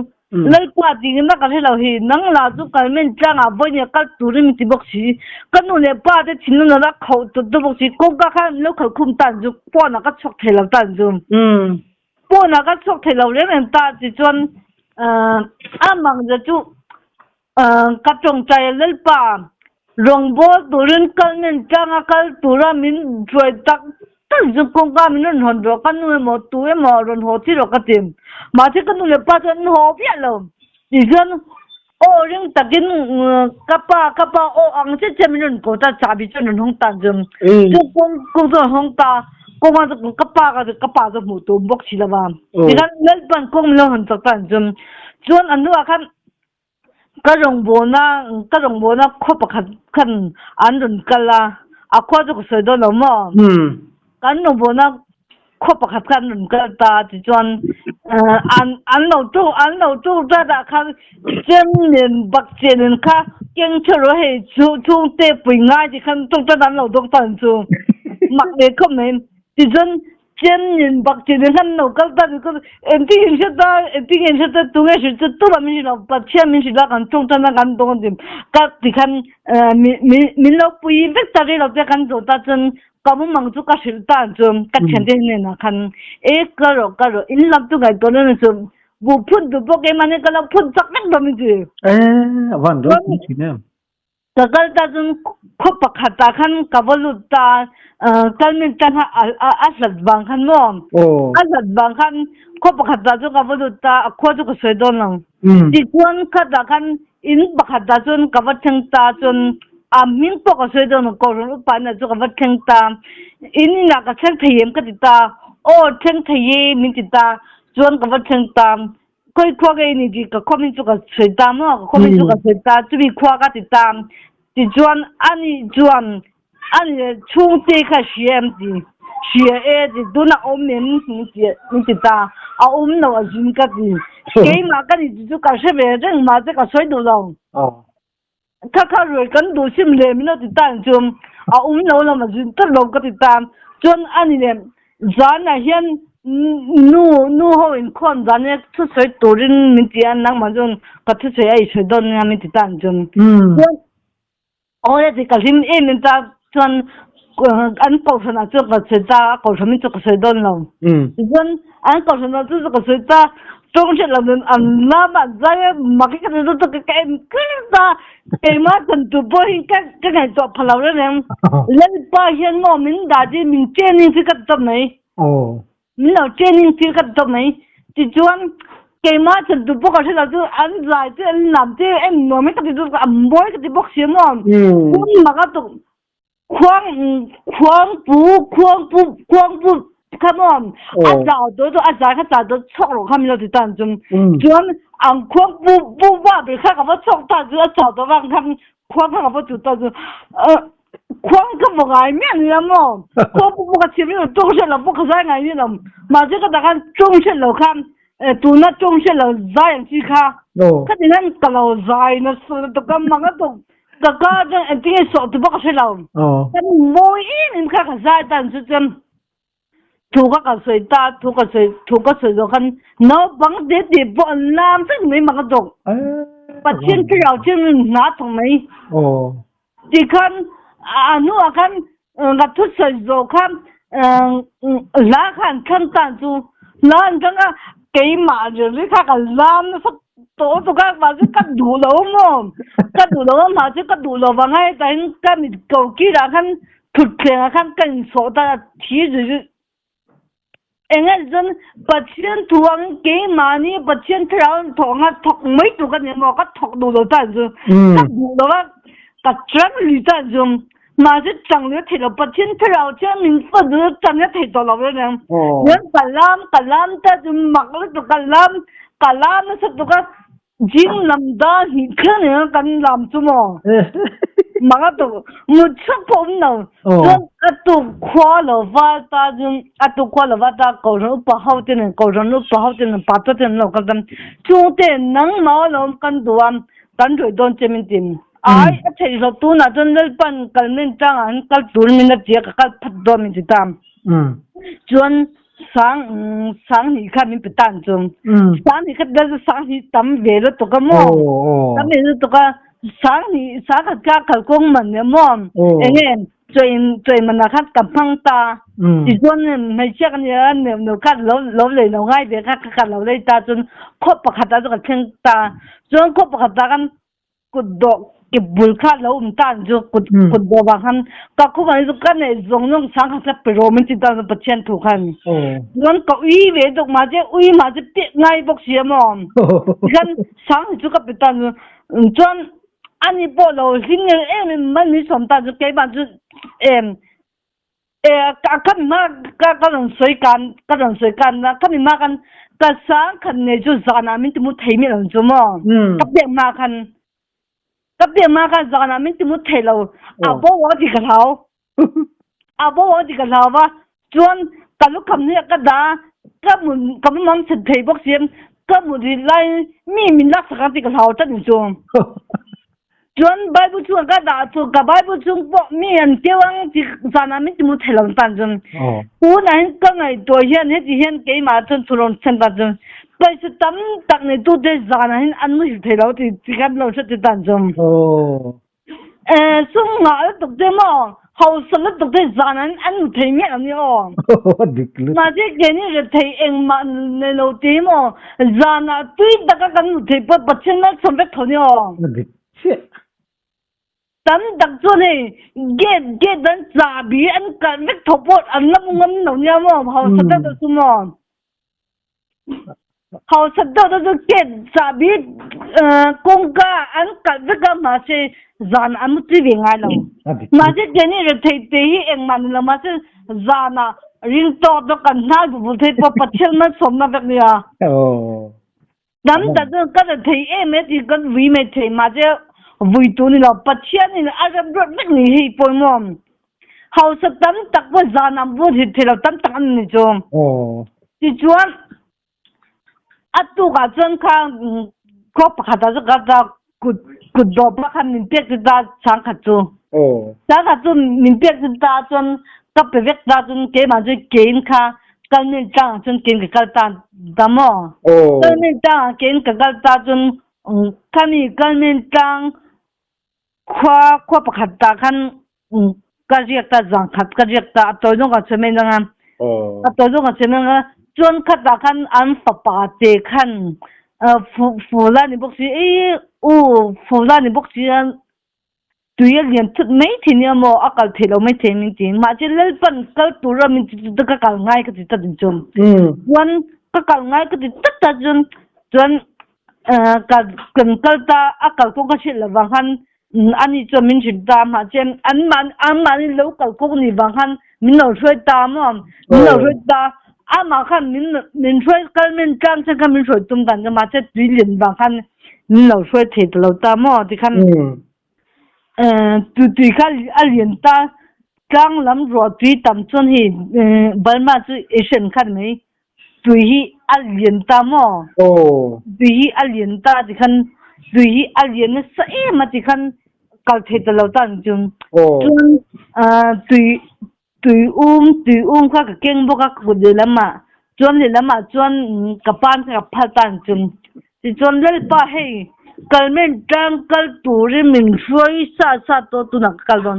Lalpa tingna ka hre lo hi, nang lah chu kalmen tlangah vawiinah kal turin min ti bawk si. Ka nu leh pa te thinlung nana khauh tawt dawn bawk si, kawngka khan min lo khalh khum tan chu, pawnah ka chhuak thei lo tan chu. Pawnah ka chhuak thei lo reng reng ta tichuan a mangza chu ka tawngtai a Lalpa rawngbâwl turin kal nen tlanga kal tura min hruai tak tak chu kawngka min rawn hawn rawh ka nu emaw tu emaw rawn haw chi rawh ka ti. Mahse ka nu leh pa chuan an haw viah lo tichuan aw ring takin ka pa ka pa aw ang chiah chiah min rawn ko ta chahbi chuan rawn hawng ta chu chu kawng kawng chu rawn hawng ta kawng ah chuan ka pa ka ka pa chu hmuh tur bawk si lo va tikhan Lalpan kawng min lo hawn chak ta ang chu chuan a hnuah khan ka rawngbawlna ka rawngbawlna khaw pakhat khan an rawn kal a a khua chu ka sawi dawn lo maw kan rawngbawlna khaw pakhat kha an rawn kal ta tichuan an an lo tu an lo tu zat ah khan chem nen bakcheh nen kha keng theuh rawh hei chu chhungte pui ngai ti khan tawngtan an lo dawk ta ang chu mak ve khawp mai tichuan chem nen bakcheh nen khan an lo kal ta tichuan engtin nge an hre ta engtin nge an hre ta tunge hrilh chu tumah min hrilh lo Pathian min hrilh a kan tawngtan a kan dawng a ti ka tikhan min min min lo pui vek ta rih lo te kan zawh ta chuan Ka mumang chu ka hrilh ta chu ka thiante hnenah khan e ka rawh ka rawh in lam chu ngaihtuah na chu buh phun duh bawk em ani ka lo phun chak vek dawn min ti. E a van ropui thin em. Ka kal ta chuan khaw pakhat ah khan ka va lut ta kal min tan kha a hlat vang khan maw a hlat vang khan khaw pakhat ah chuan ka va lut ta a khua chu ka sawi dawn lo. Tichuan khatah khan In pakhat ah cun ka va thleng ta cun a hming pawh ka sawi dawn Kohhran upa inn ah cun ka va thleng ta. Inn inn ah ka thleng thei em ka ti ta. Aw thleng thei e min ti ta. Cun ka va thleng ta. Khoi khua ka in ti ka khua min cu ka sawi ta maw ka khua min cu ka sawi ta cumi khua ka ti ta. Tichuan anih chuan An chhungte kha hria em ti? Hria e ti tunah awm em min ti min ti ta. A awm lo a zin ka ti. Keimah ka ni ti chu ka hre ve reng mahse ka sawi duh lo. Kha kha ruai kan duh sim le min lo ti ta ang chu a awm lo lam a zin tlat lo ka ti ta. Chuan ani leh zanah hian nu nu ho inkhawm zan hi thusawi turin min ti a nangmah chuan ka thusawi a i sawi dawn nia min ti ta ang chu. Chuan Aw heti ka hlim em em ta chuan an kohhran ah chuan ka sawi ta a kohhran hi chu ka sawi dawn lo. Tichuan an kohhran ah chu ka sawi ta tawng hriat lo nen an lam ah zai a mak hi ka ti lutuk ka en kher ta keimah chan tur pawh hi ka ka ngaihtuah pha lo reng reng. Lalpa hian maw min dah chi min training chi ka ti tawp mai. Min lo training tir ka ti tawp mai. Tichuan keimah chan tur pawh ka hre lo chu an zai chu an lam chu en nuam hi ka ti chu a mawi ka ti bawk si maw. Pum mak a tuk khuang khuangpu khuangpu khuangpu kha maw a zau daw chu a zai kha zau daw chhuak rawh kha min lo ti tan chu. Chuan ang khuangpu pu va ber kha ka va chhuak ta chu a chau daw vang khan khuang kha ka va chu ta chu Khuang ka va ngai miah ni la maw? Khuang pawh pawh ka chim lo, tawng hriat lo pawh ka zai ngai ni lo. Mahse ka takhan tawng hriat lo kha tuna tawng hriat lo zai ang chi kha. Khati hian ka lo zai nasa lutuk ka mang lutuk. Ka ka chuan engtin nge sawh tu pawh ka hre lo. Ka mawi em em kha ka zai tan chu chuan thu ka ka sawi ta thu ka sawi thu ka sawi zawh khan naupang te tih pawh an lam vek mai mak lutuk. Pathian thlarau chu hna thawk mai. Tikhan a hnuah khan ka thusawi zawh kha hla kha an thlang ta chu hla an thlang a keimah rilru kha ka lam nasa tawh lutuk a mahse ka duh lo maw ka duh lo a mahse ka duh lo vang a hetah hian ka mit ko kirah khan thutthlengah khan ka insawh ta a thi zui zui. Eng nge chuan Pathian thu angin keimahni Pathian thlarau in thawk anga thawk mai tur ka ni maw? Ka thawk duh lo tan chu ka duh lo a, ka chang lui tan chu mahse chang lui a theih lo. Pathian thlarau chiah min fan chu chang a theih tawh lo reng. Chuan ka lam ka lam ta chu mak lutuk ka lam ka lam nasa tuk a. Jing lam da hnih kher nen a kan lam chu maw? Mak a tuk. Mut chhuak pawh awm lo. Chuan a tuk khua lo val ta chu a tuk khua lo val ta kohhran upa ho te nen kohhran upa ho te nen pastor te nen an lo kal ta. Chungte nangmah alawm kan duh a kan rawih dawn che min ti. Ai a theih hlawh tunah chuan Lalpan kal men tlangah an kal tur min a ti a ka kal phat dawn min ti ta. Chuan Sang sang hnih kha min pe tan chu. Sang hnih kha dal chu sang hnih tam ve lutuk a maw. Tam ve lutuk a sang hnih sang khat kha kalkawng man nia maw. Enge chawi chawi man ah khan ka hmang ta. Tichuan hmeichhia ka nia neuh neuh kha lo lo lei lo ngai ve kha ka lo lei ta chuan khaw pakhat ah chu ka thleng ta. Chuan khaw pakhat ah khan kut dawh ke bul kha lo um tan chu kut kut dawh vang khan ka khu kan chu ka nei zawng zawng sang kha pe ro min ti tan Pathian thu khan chuan ka ui ve dok ma che ui ma che pe ngai bawk si maw khan sang chu ka pe tan chu chuan ani pawh lo hlim nge em em man mi som tan chu keimah chu em Ka mi hma ka rawn sawi kan ka rawn sawi kan a, ka mi hma khan ka sang khat nei chu zanah min timu thei miah lo chu maw? Ka pek hma khan ka pek hma khan zanah min timu thei lo, a bo ang tih ka hlau, a bo ang tih ka hlau va, chuan ka lukham hnuaiah ka dah a, ka mut ka mumang chhet thei bawk si a, ka mut rih laiin mi min laksak ang tih ka hlau tlat ni chu. Cun Bible chung ah ka dah cu ka Bible chung pawh mi an keu ang ti zan ah min ti mu thei lo tan cun unah hin ka ngaihtuah hian heti hian keimah cun thurawn sen ta cun paisa tam tak nei tu te zan ah hin an muhil thei lo ti ti kan lo hret ti tan cun sum ngah lutuk te maw hausa lutuk te zan ah hin an mu thei miah lo ni aw mahse kei nih rethei engmah nei lo te maw Zan ah tui tak a kan hmu thei pawh Pathian malsawm vek tho ni aw. Na dik chiah. Tam tak chuan hei gate gate an chahbi an kalh vek tho pawh an la mu ngam lo nia maw hausa deuh deuh chu maw. Hausa deuh deuh chu gate chahbi kawngka an kalh vek a mahse zan an mu tui ve ngai lo. Mahse keini rethei te hi engmah ni lo mahse Zan ah ring tawk dawk kan hnal bubul thei pawh Pathian malsawmna vek nia. Tam tak chu kan ra thei em e ti kan vui mai thei mahse vui tu ni lo Pathian in a rem ruat vek ni hei pawimawh. Hausa tam tak pawh zan ah vur hit thei lo tam tak an ni chu. Tichuan A tukah cun kha khua pakhat ah cun ka kut kutdawh pakhat min pek ti ta sangkhat cu. Sangkhat cu min pek ti ta cun ka pe vek ta cun keimah cu ke in kha kalmin tlang ah cun ke in ka kal ta ta maw. Kalmin tlang ah ke in ka kal ta cun khami kalmin tlang khua khua pakhat ta khan ka riak ta zangkhat ka riak ta a tawi zong ka chim men nga a tawi zong ka chim nga chuan khat ah khan an fapa te khan fu la ni bawk si ei u fu la ni bawk si tui a lian thut mai thei nia maw a kal thei lo mai thei min ti mahse Lalpan kal tura min ti chu ka kal ngai ka ti ta din chum chuan ka kal ngai ka ti tak ta chuan chuan kan kal ta a kal kawng ka hrilh lovang khan ani chuan min hrilh ta mahse anmah anmahni lo kal kawng ni vang khan min lo hruai ta maw min lo hruai ta amah khan min min hruai kal min tlang chen khan min hruai tum dan kha mahse tui lian vang khan min lo hruai thei ta lo ta maw tikhan tui tui kha a lian ta tlang lam ruah tui tam chuan hei Burma chu Asian khan mai Tui hi a lian ta maw? Tui hi a lian ta ti khan tui hi a lian nasa em a ti khan kal thei ta lo ta ni chu. Chuan tui tui um tui um kha ka keng bawk a kut lehlam ah chuan lehlam ah chuan ka pan kha ka phal ta ni chu. Tichuan Lalpa hei kalmen tlang kal turin min hruai sa sa tawh tunah ka kal dawn.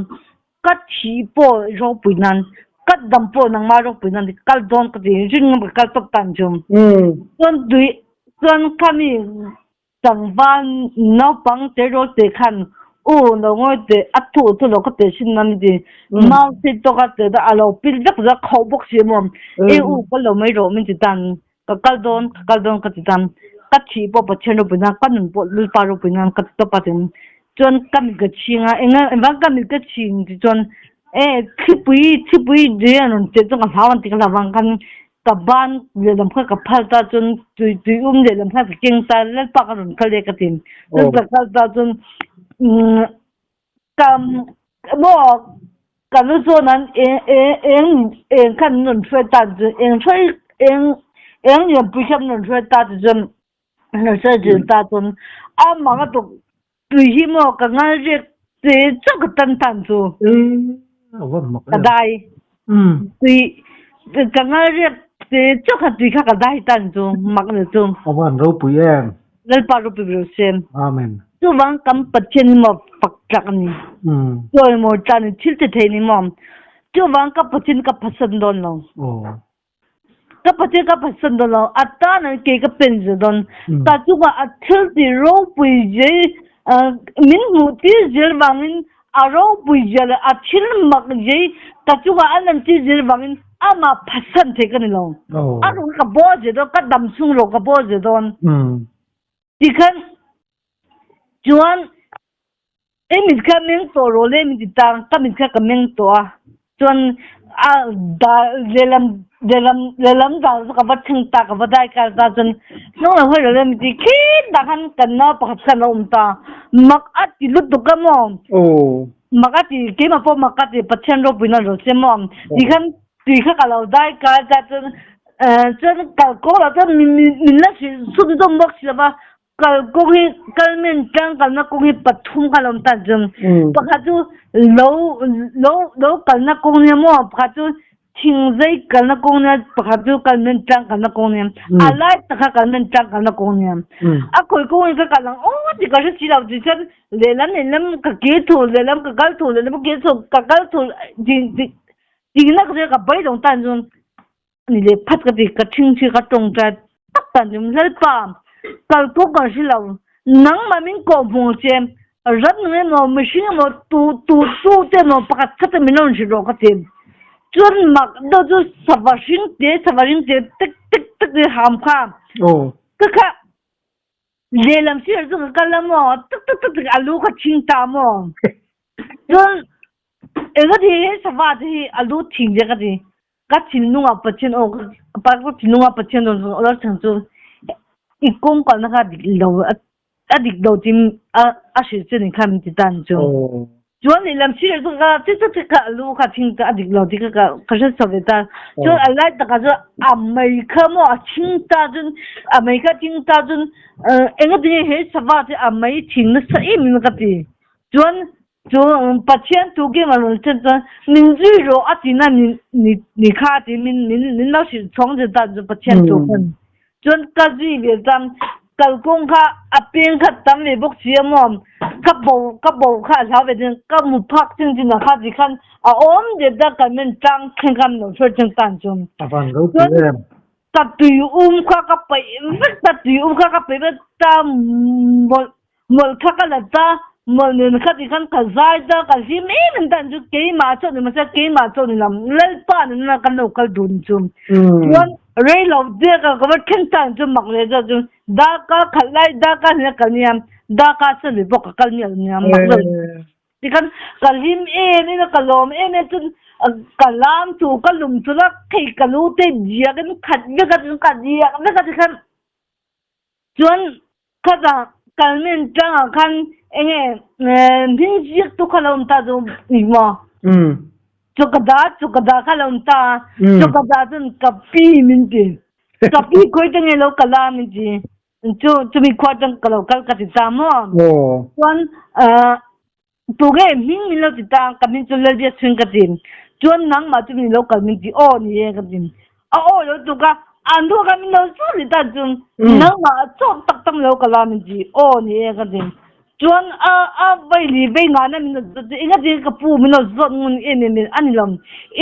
Ka thi pawh ropui nan, ka dam pawh nangmah ropui nan ka kal dawn ka ti ring ngam ka kal tawp tan chu. Chuan tui chuan khami tlangval naupang terawl te khan U lo ngawi teh a thuh chu lo ka teh sin na mi ti mau si tawk a teh a lo pil vek za khauh bawk si maw e u kal lo mai rawh min ti tan ka kal dawn ka kal dawn ka ti tan ka thih pawh Pathian ropui nan ka nun pawh Lalpa ropui nan ka ti tawp a tin chuan ka mit ka chhing a enga engvang ka mit ka chhing ti chuan e thlipui thlipui ri a rawn chet chuan ka hlau an ti ka hlau vang khan ka ban lehlam kha ka phal ta chuan tui tui um lehlam kha ka keng ta Lalpa ka rawn kal e ka ti chuan ka kal ta chuan umm ka maw ka lu zawn an eng eng eng eng khan an rawn hruai ta chu eng hruai eng eng lianpui kha an rawn hruai ta ti chuan an rawn hruai zir ta chuan a mak a tuk tui hi maw ka ngal riak te chauh ka tan tan chu ka dai tui ka ngal riak te chauh kha tui kha ka dai tan chu mak ni chu A van ropui em. Lalpa ropui ber se. Amen. Chuvang kan Pathian hi maw fak tlak a ni. Chawimawi tlak a ni, thil ti thei ni maw. Chuvang ka Pathian ka phatsan dawn lo. Ka Pathian ka phatsan dawn lo. A tan an ke ka pen zel dawn. Ta chungah a thil ti ropui zel min hmuh tir zel vangin a ropui zia leh a thil mak zei ka chungah an lan tir zel vangin amah phatsan thei ka ni lo. A rung ka bawl zel dawn, ka dam chhung ro ka bawl zel dawn. Tikhan chuan i mit kha meng tawh rawh le min ti ta, ka mit kha ka meng tawh a. Chuan a dar lehlam lehlam lehlam dar chu ka va thleng ta, ka va dai kar ta chuan hnung lam hawi rawh le min ti khit dah khan kan nau pakhat khan a awm ta. Mak a ti lutuk a maw? Mak a ti, keimah pawh mak a ti, Pathian ropuina rawh se maw? Tikhan tui kha ka lo dai kar ta chuan chuan kalkawng lah chuan min min la hrilh sum zawm bawk si lo va. Kalkawng hi kalmen tlang kalna kawng hi pathum kha lo awm ta chuan pakhat chu lo lo lo kalna kawng nia maw pakhat chu thingzei kalna kawng nia pakhat chu kalmen tlang kalna kawng nia a lai tak kha kalmen tlang kalna kawng nia a khawi kawng in ka kal ang aw tih ka hre si lo ti chuan lehlam lehlam ka kir thul lehlam ka kal thul lehlam ka kir thul ka kal thul tih tih tihna ka hria ka beidawng tan chuan Ni leh phat ka ti, ka ṭhingṭhi ka tawngtai tak tan chu Lalpa, kal pawh kan hre lo, nangmah min kawh hmuh che, rat nung emaw, mihring emaw, tu tu tu te emaw pakhat khat te min rawn hrilh rawh ka ti. Chuan mak deuh chu sava hring te, sava hring te tek tek tek te ham kha, ka kha lehlam sirah chu ka kal a maw, tek tek tek tek a lu kha ṭhing ta maw. Chuan engati he sava te hi a lu ṭhing zia ka ti. Ka thinlung ah Pathian aw ka thinlung ah Pathian rawn rawn aw chang chu i kawng kalna kha a dik lo a dik lo tin a a hrilh che ni kha min ti tan chu. Chuan lehlam sirah chu ka ti tak tak kha a lu kha thing a dik lo ti kha ka ka hre chho ve ta. Chuan a lai takah chuan a mei kha maw a thing ta chuan a mei kha thing ta chuan engatinge he sava chu a mei thing nasa em em ka ti. Chuan Chu Pathian tu kim a rawn chen chuan min zui rawh a ti na ni ni ni kha a ti min min min lo hrilh chhawng zet dan chu Pathian tu khan chuan ka zui ve chuan kalkawng kha a peng kha tam ve bawk si a maw ka bo ka bo kha a hlau ve chuan ka mu phak chin chin ah kha ti khan a awm det a kan men tlang thleng khan min lo hruai thleng tan chu A van ropui chuan em. ka tui um kha ka paih vek ta tui um kha ka paih vek ta mawlh Mawlh kha ka la ta, mawlh nen kha ti khan ka zai ta, ka hlim em em ta chu keimah chauh ni mahse keimah chauh ni lam Lalpa nena kan lo kal dun chu. Chuan rei lo te ka ka va thleng ta chu mak leh zawk chu darkar khat lai darkar hnih a kal nia darkar sarih pawh ka kal miah lo nia mak zawk. Tikhan ka hlim em em a, ka lawm em em chuan ka lam chu ka lum chu la thei ka lu te diak in khat vek a chuan ka diak vek a tikhan Chuan khatah kalmen tlangah khan enge hming ziak tu kha lo awm ta chu ni maw? Chawkada chawkada kha lo awm ta a, chawkada chuan ka pi min ti. Ka pi khawi te nge lo kal a min ti. Chu chumi khua chuan ka lo kal ka ti ta maw? Chuan Tunge hming min lo ti ta, ka hming chu Lalbiak chhung ka ti. Chuan nangmah chu min lo kal min ti aw ni e ka ti. A aw lo tuk a, an thu kha min lo zawt leh ta chu nangmah a chawp tak tak min lo kal a min ti aw ni e ka ti. Chuan a a vei li vei ngana min lo zawt chu engati ka pu min lo zawt ngun em em a ni lo.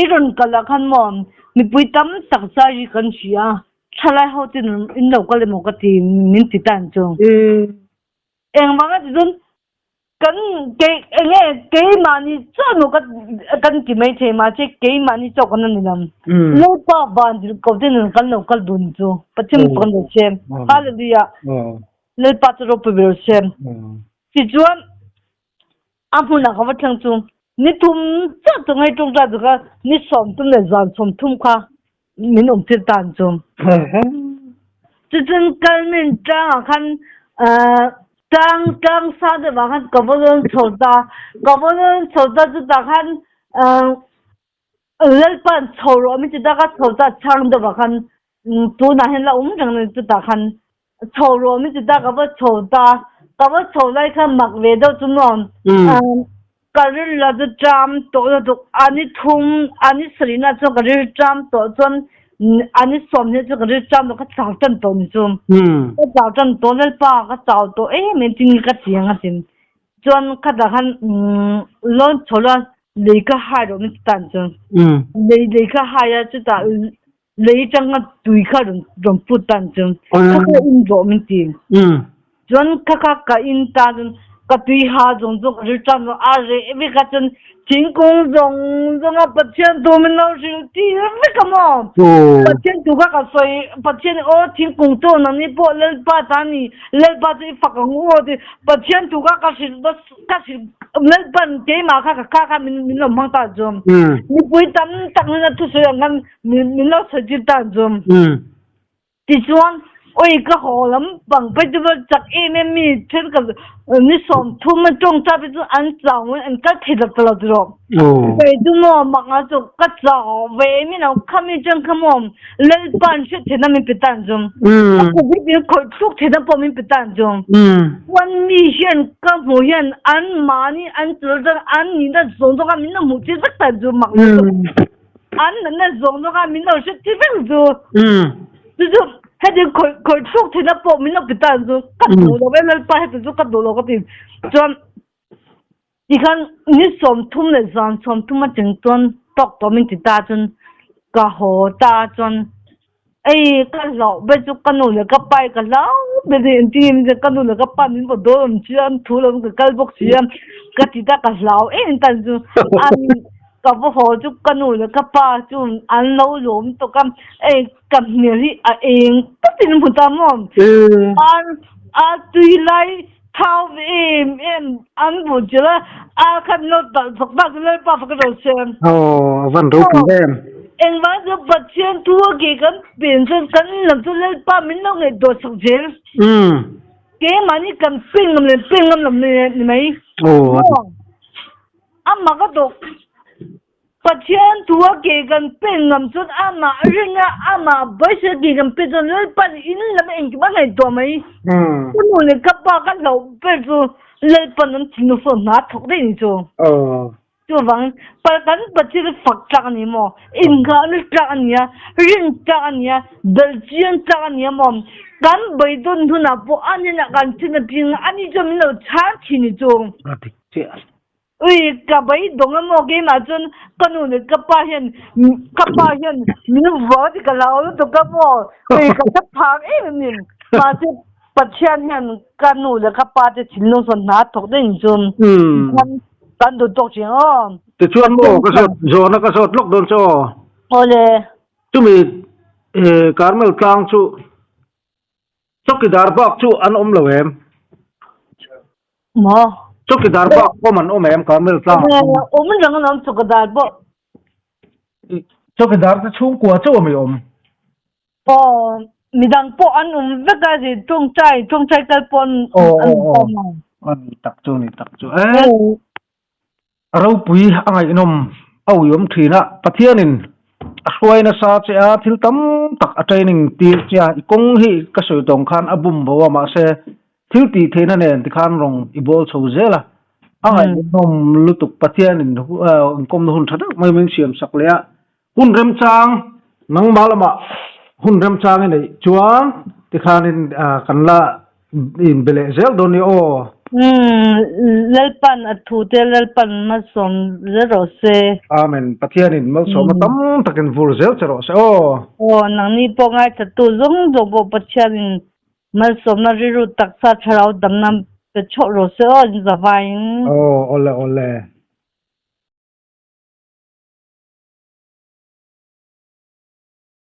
I rawn kal ah khan maw mipui tam tak zai hi kan hria, thalai ho ten in lo kal emaw ka ti min ti ta ang chu. Engvanga ti chuan. Kan kei enge keimahni chaw nu ka kan ti mai thei mahse keimahni chaw kan ani lam. Lalpa van dil ko te nun kan lo kal dun chu Pathian kan lo sem. Hallelujah. Lalpa chu ropui ber sem. Tichuan a hmunah ka va thleng chu ni thum chiah chu ngai tawngtai chu ka ni 30 leh zan 30 kha min awm tir tan chu. Cucun kalmin tlang ah khan tlang tlang sang deuh ah khan ka va rawn chho ta. Ka va rawn chho ta chutah khan Lalpa'n chho rawh min ti ta ka chho ta chhang deuh ah khan tunah hian la awm reng a ni chutah khan chho rawh min ti ta ka va chho ta. Ka va chho lai khan mak ve deuh chu maw ka rilru chu ṭam tawh lutuk a ni thum a ni sarihna chuan ka rilru ṭam tawh chuan a ni sawmhnih chu ka rilru ṭam tawh ka chau ṭan tawh ni chu ka chau ṭan tawh Lalpa ka chau tawh em em tin ka ti ang a ti chuan khatah khan lawn chho la lei ka hai rawh min ti tan chuan lei lei ka hai a chutah lei atanga tui kha rawn rawn put tan chuan kha kha in rawh min ti. Chuan kha kha ka in ta chuan ka tui ha zawng zawng ka ri tan a reh vek a chuan thingkung zawng zawng a Pathian thu min lo hrilh tir vek a maw. Pathian thu kha ka sawi Pathian aw thingkung chu nangni pawh Lalpa ta ni Lalpa chu i fak ang u aw ti Pathian thu kha ka hrilh ka hrilh Lalpan keimah kha ka kha kha min min lo hmang ta chuan mipui tam tak hnena thusawi ang khan min min lo sawi tir ta chuan tichuan oi ka haw lam pang phei chu va chak em em mi then ka ni 30 a tawng ta phei chu an chau an kal thei lo ta lo ti rawh kei chu maw mak nga chu ka chau ve em in kha mi chuan kha maw Lalpan hriat theihna min pe tan chu a kut hi khawih thluk theihna pawh min pe tan chu chuan mi hian ka hmuh hian an mahni an chul atang an nihna zawng zawng kha min lo hmuh tir vek tan chu mak lo chu an natna zawng zawng kha min lo hriat tir vek chu chu chu heti khawih khawih thluk theihna pawh min lo pe tan chu ka duh lo e Lalpa heti chu ka duh lo ka ti chuan Tikhan ni 30 leh zan 30 atang chuan tawk tawh min ti ta chuan ka haw ta chuan ei ka hlauh ber chu ka nu leh ka pa hi ka hlau ber a ni engtin nge min ka nu leh ka pa min vaw dawn awm si a an thu lo ka kal bawk si a ka ti ta ka hlau em em ta chu an ka va haw chu ka nu leh ka pa chu an lo lawm tawk a ei ka hmel hi a eng takin an hmu ta maw a tui lai. Thau ve em em an bu chil a, a khan lo talh chawk tak chu Lalpa fak a ro sem. Aw, a van ropui em. Engvang chu Pathian thu a ke kan pen chuan kan lam chu Lalpa min lo ngaihtuah chak zel. Keimahni kan pen ngam leh pen ngam lo ni mai. Aw. Amah ka tawk. Pathian thu a ke kan pen ngam chuan amah ring a, amah beisei a ke kan pen chuan Lalpan in lam engkim a ngaihtuah mai. Ka nu leh ka pa ka hlauh ber chu Lalpan an thinlung sawn hna a thawk daih ni chu. Chuvangin kan Pathian hi fak tlak a ni maw? Innghahna tlak a ni a, rin tlak a ni a, belchian tlak a ni a maw? Kan beidawn hunah pawh a hnenah kan thin a ping a, ani chuan min lo chhang thin ni chu. A dik chiah. Ui, ka beidawng a maw keimah chuan ka nu leh ka pa hian ka pa hian min vua ti ka hlau lutuk a maw ui ka hre phak em em ni mahse Pathian hian ka nu leh ka pa te thinlung sawn hna a thawk daih ang chu kan kan duh tawk thin aw. Tichuan maw ka zawt zawhna ka zawt lawk dawn che aw. Awle. Chumi Carmel tlang chu Chawkidar bak chu an awm lo em? Maw? Chawkidar bak awm an awm em Carmel tlang? Awm reng an awm chawkidar pawh. Chawkidar te chhungkua chauh ami awm? Aw, midang pawh an awm vek a zi tawngtai tawngtai kal pawh an awm a. Aw ni tak chu ni tak chu e. A ropui a ngaihnawm a uiawm thin a, Pathianin a hruai nasa che a, thil tam tak a training tir che a, i kawng hi ka sawi tawng khan a bum bo a, mahse thil tih theihna nen tikhan rawng i bawl chho zel a, a ngaihnawm lutuk Pathianin inkawmna hun tha deuh mai min siam sak leh a, hun remchang nangmah lamah hun remchang i neih chuan tikhanin kan la inbe leh zel dawn nia aw. Umm Lalpan a thu te Lalpan malsawm zel rawh se. Amen Pathianin malsawmna tam takin vur zel che rawh se aw. Aw nangni pawh ngaithla tu zawng zawng pawh Pathianin malsawmna rilru taksa thlarau damna Ka chhoh rawh se aw in zavaiin. Aw awle awle.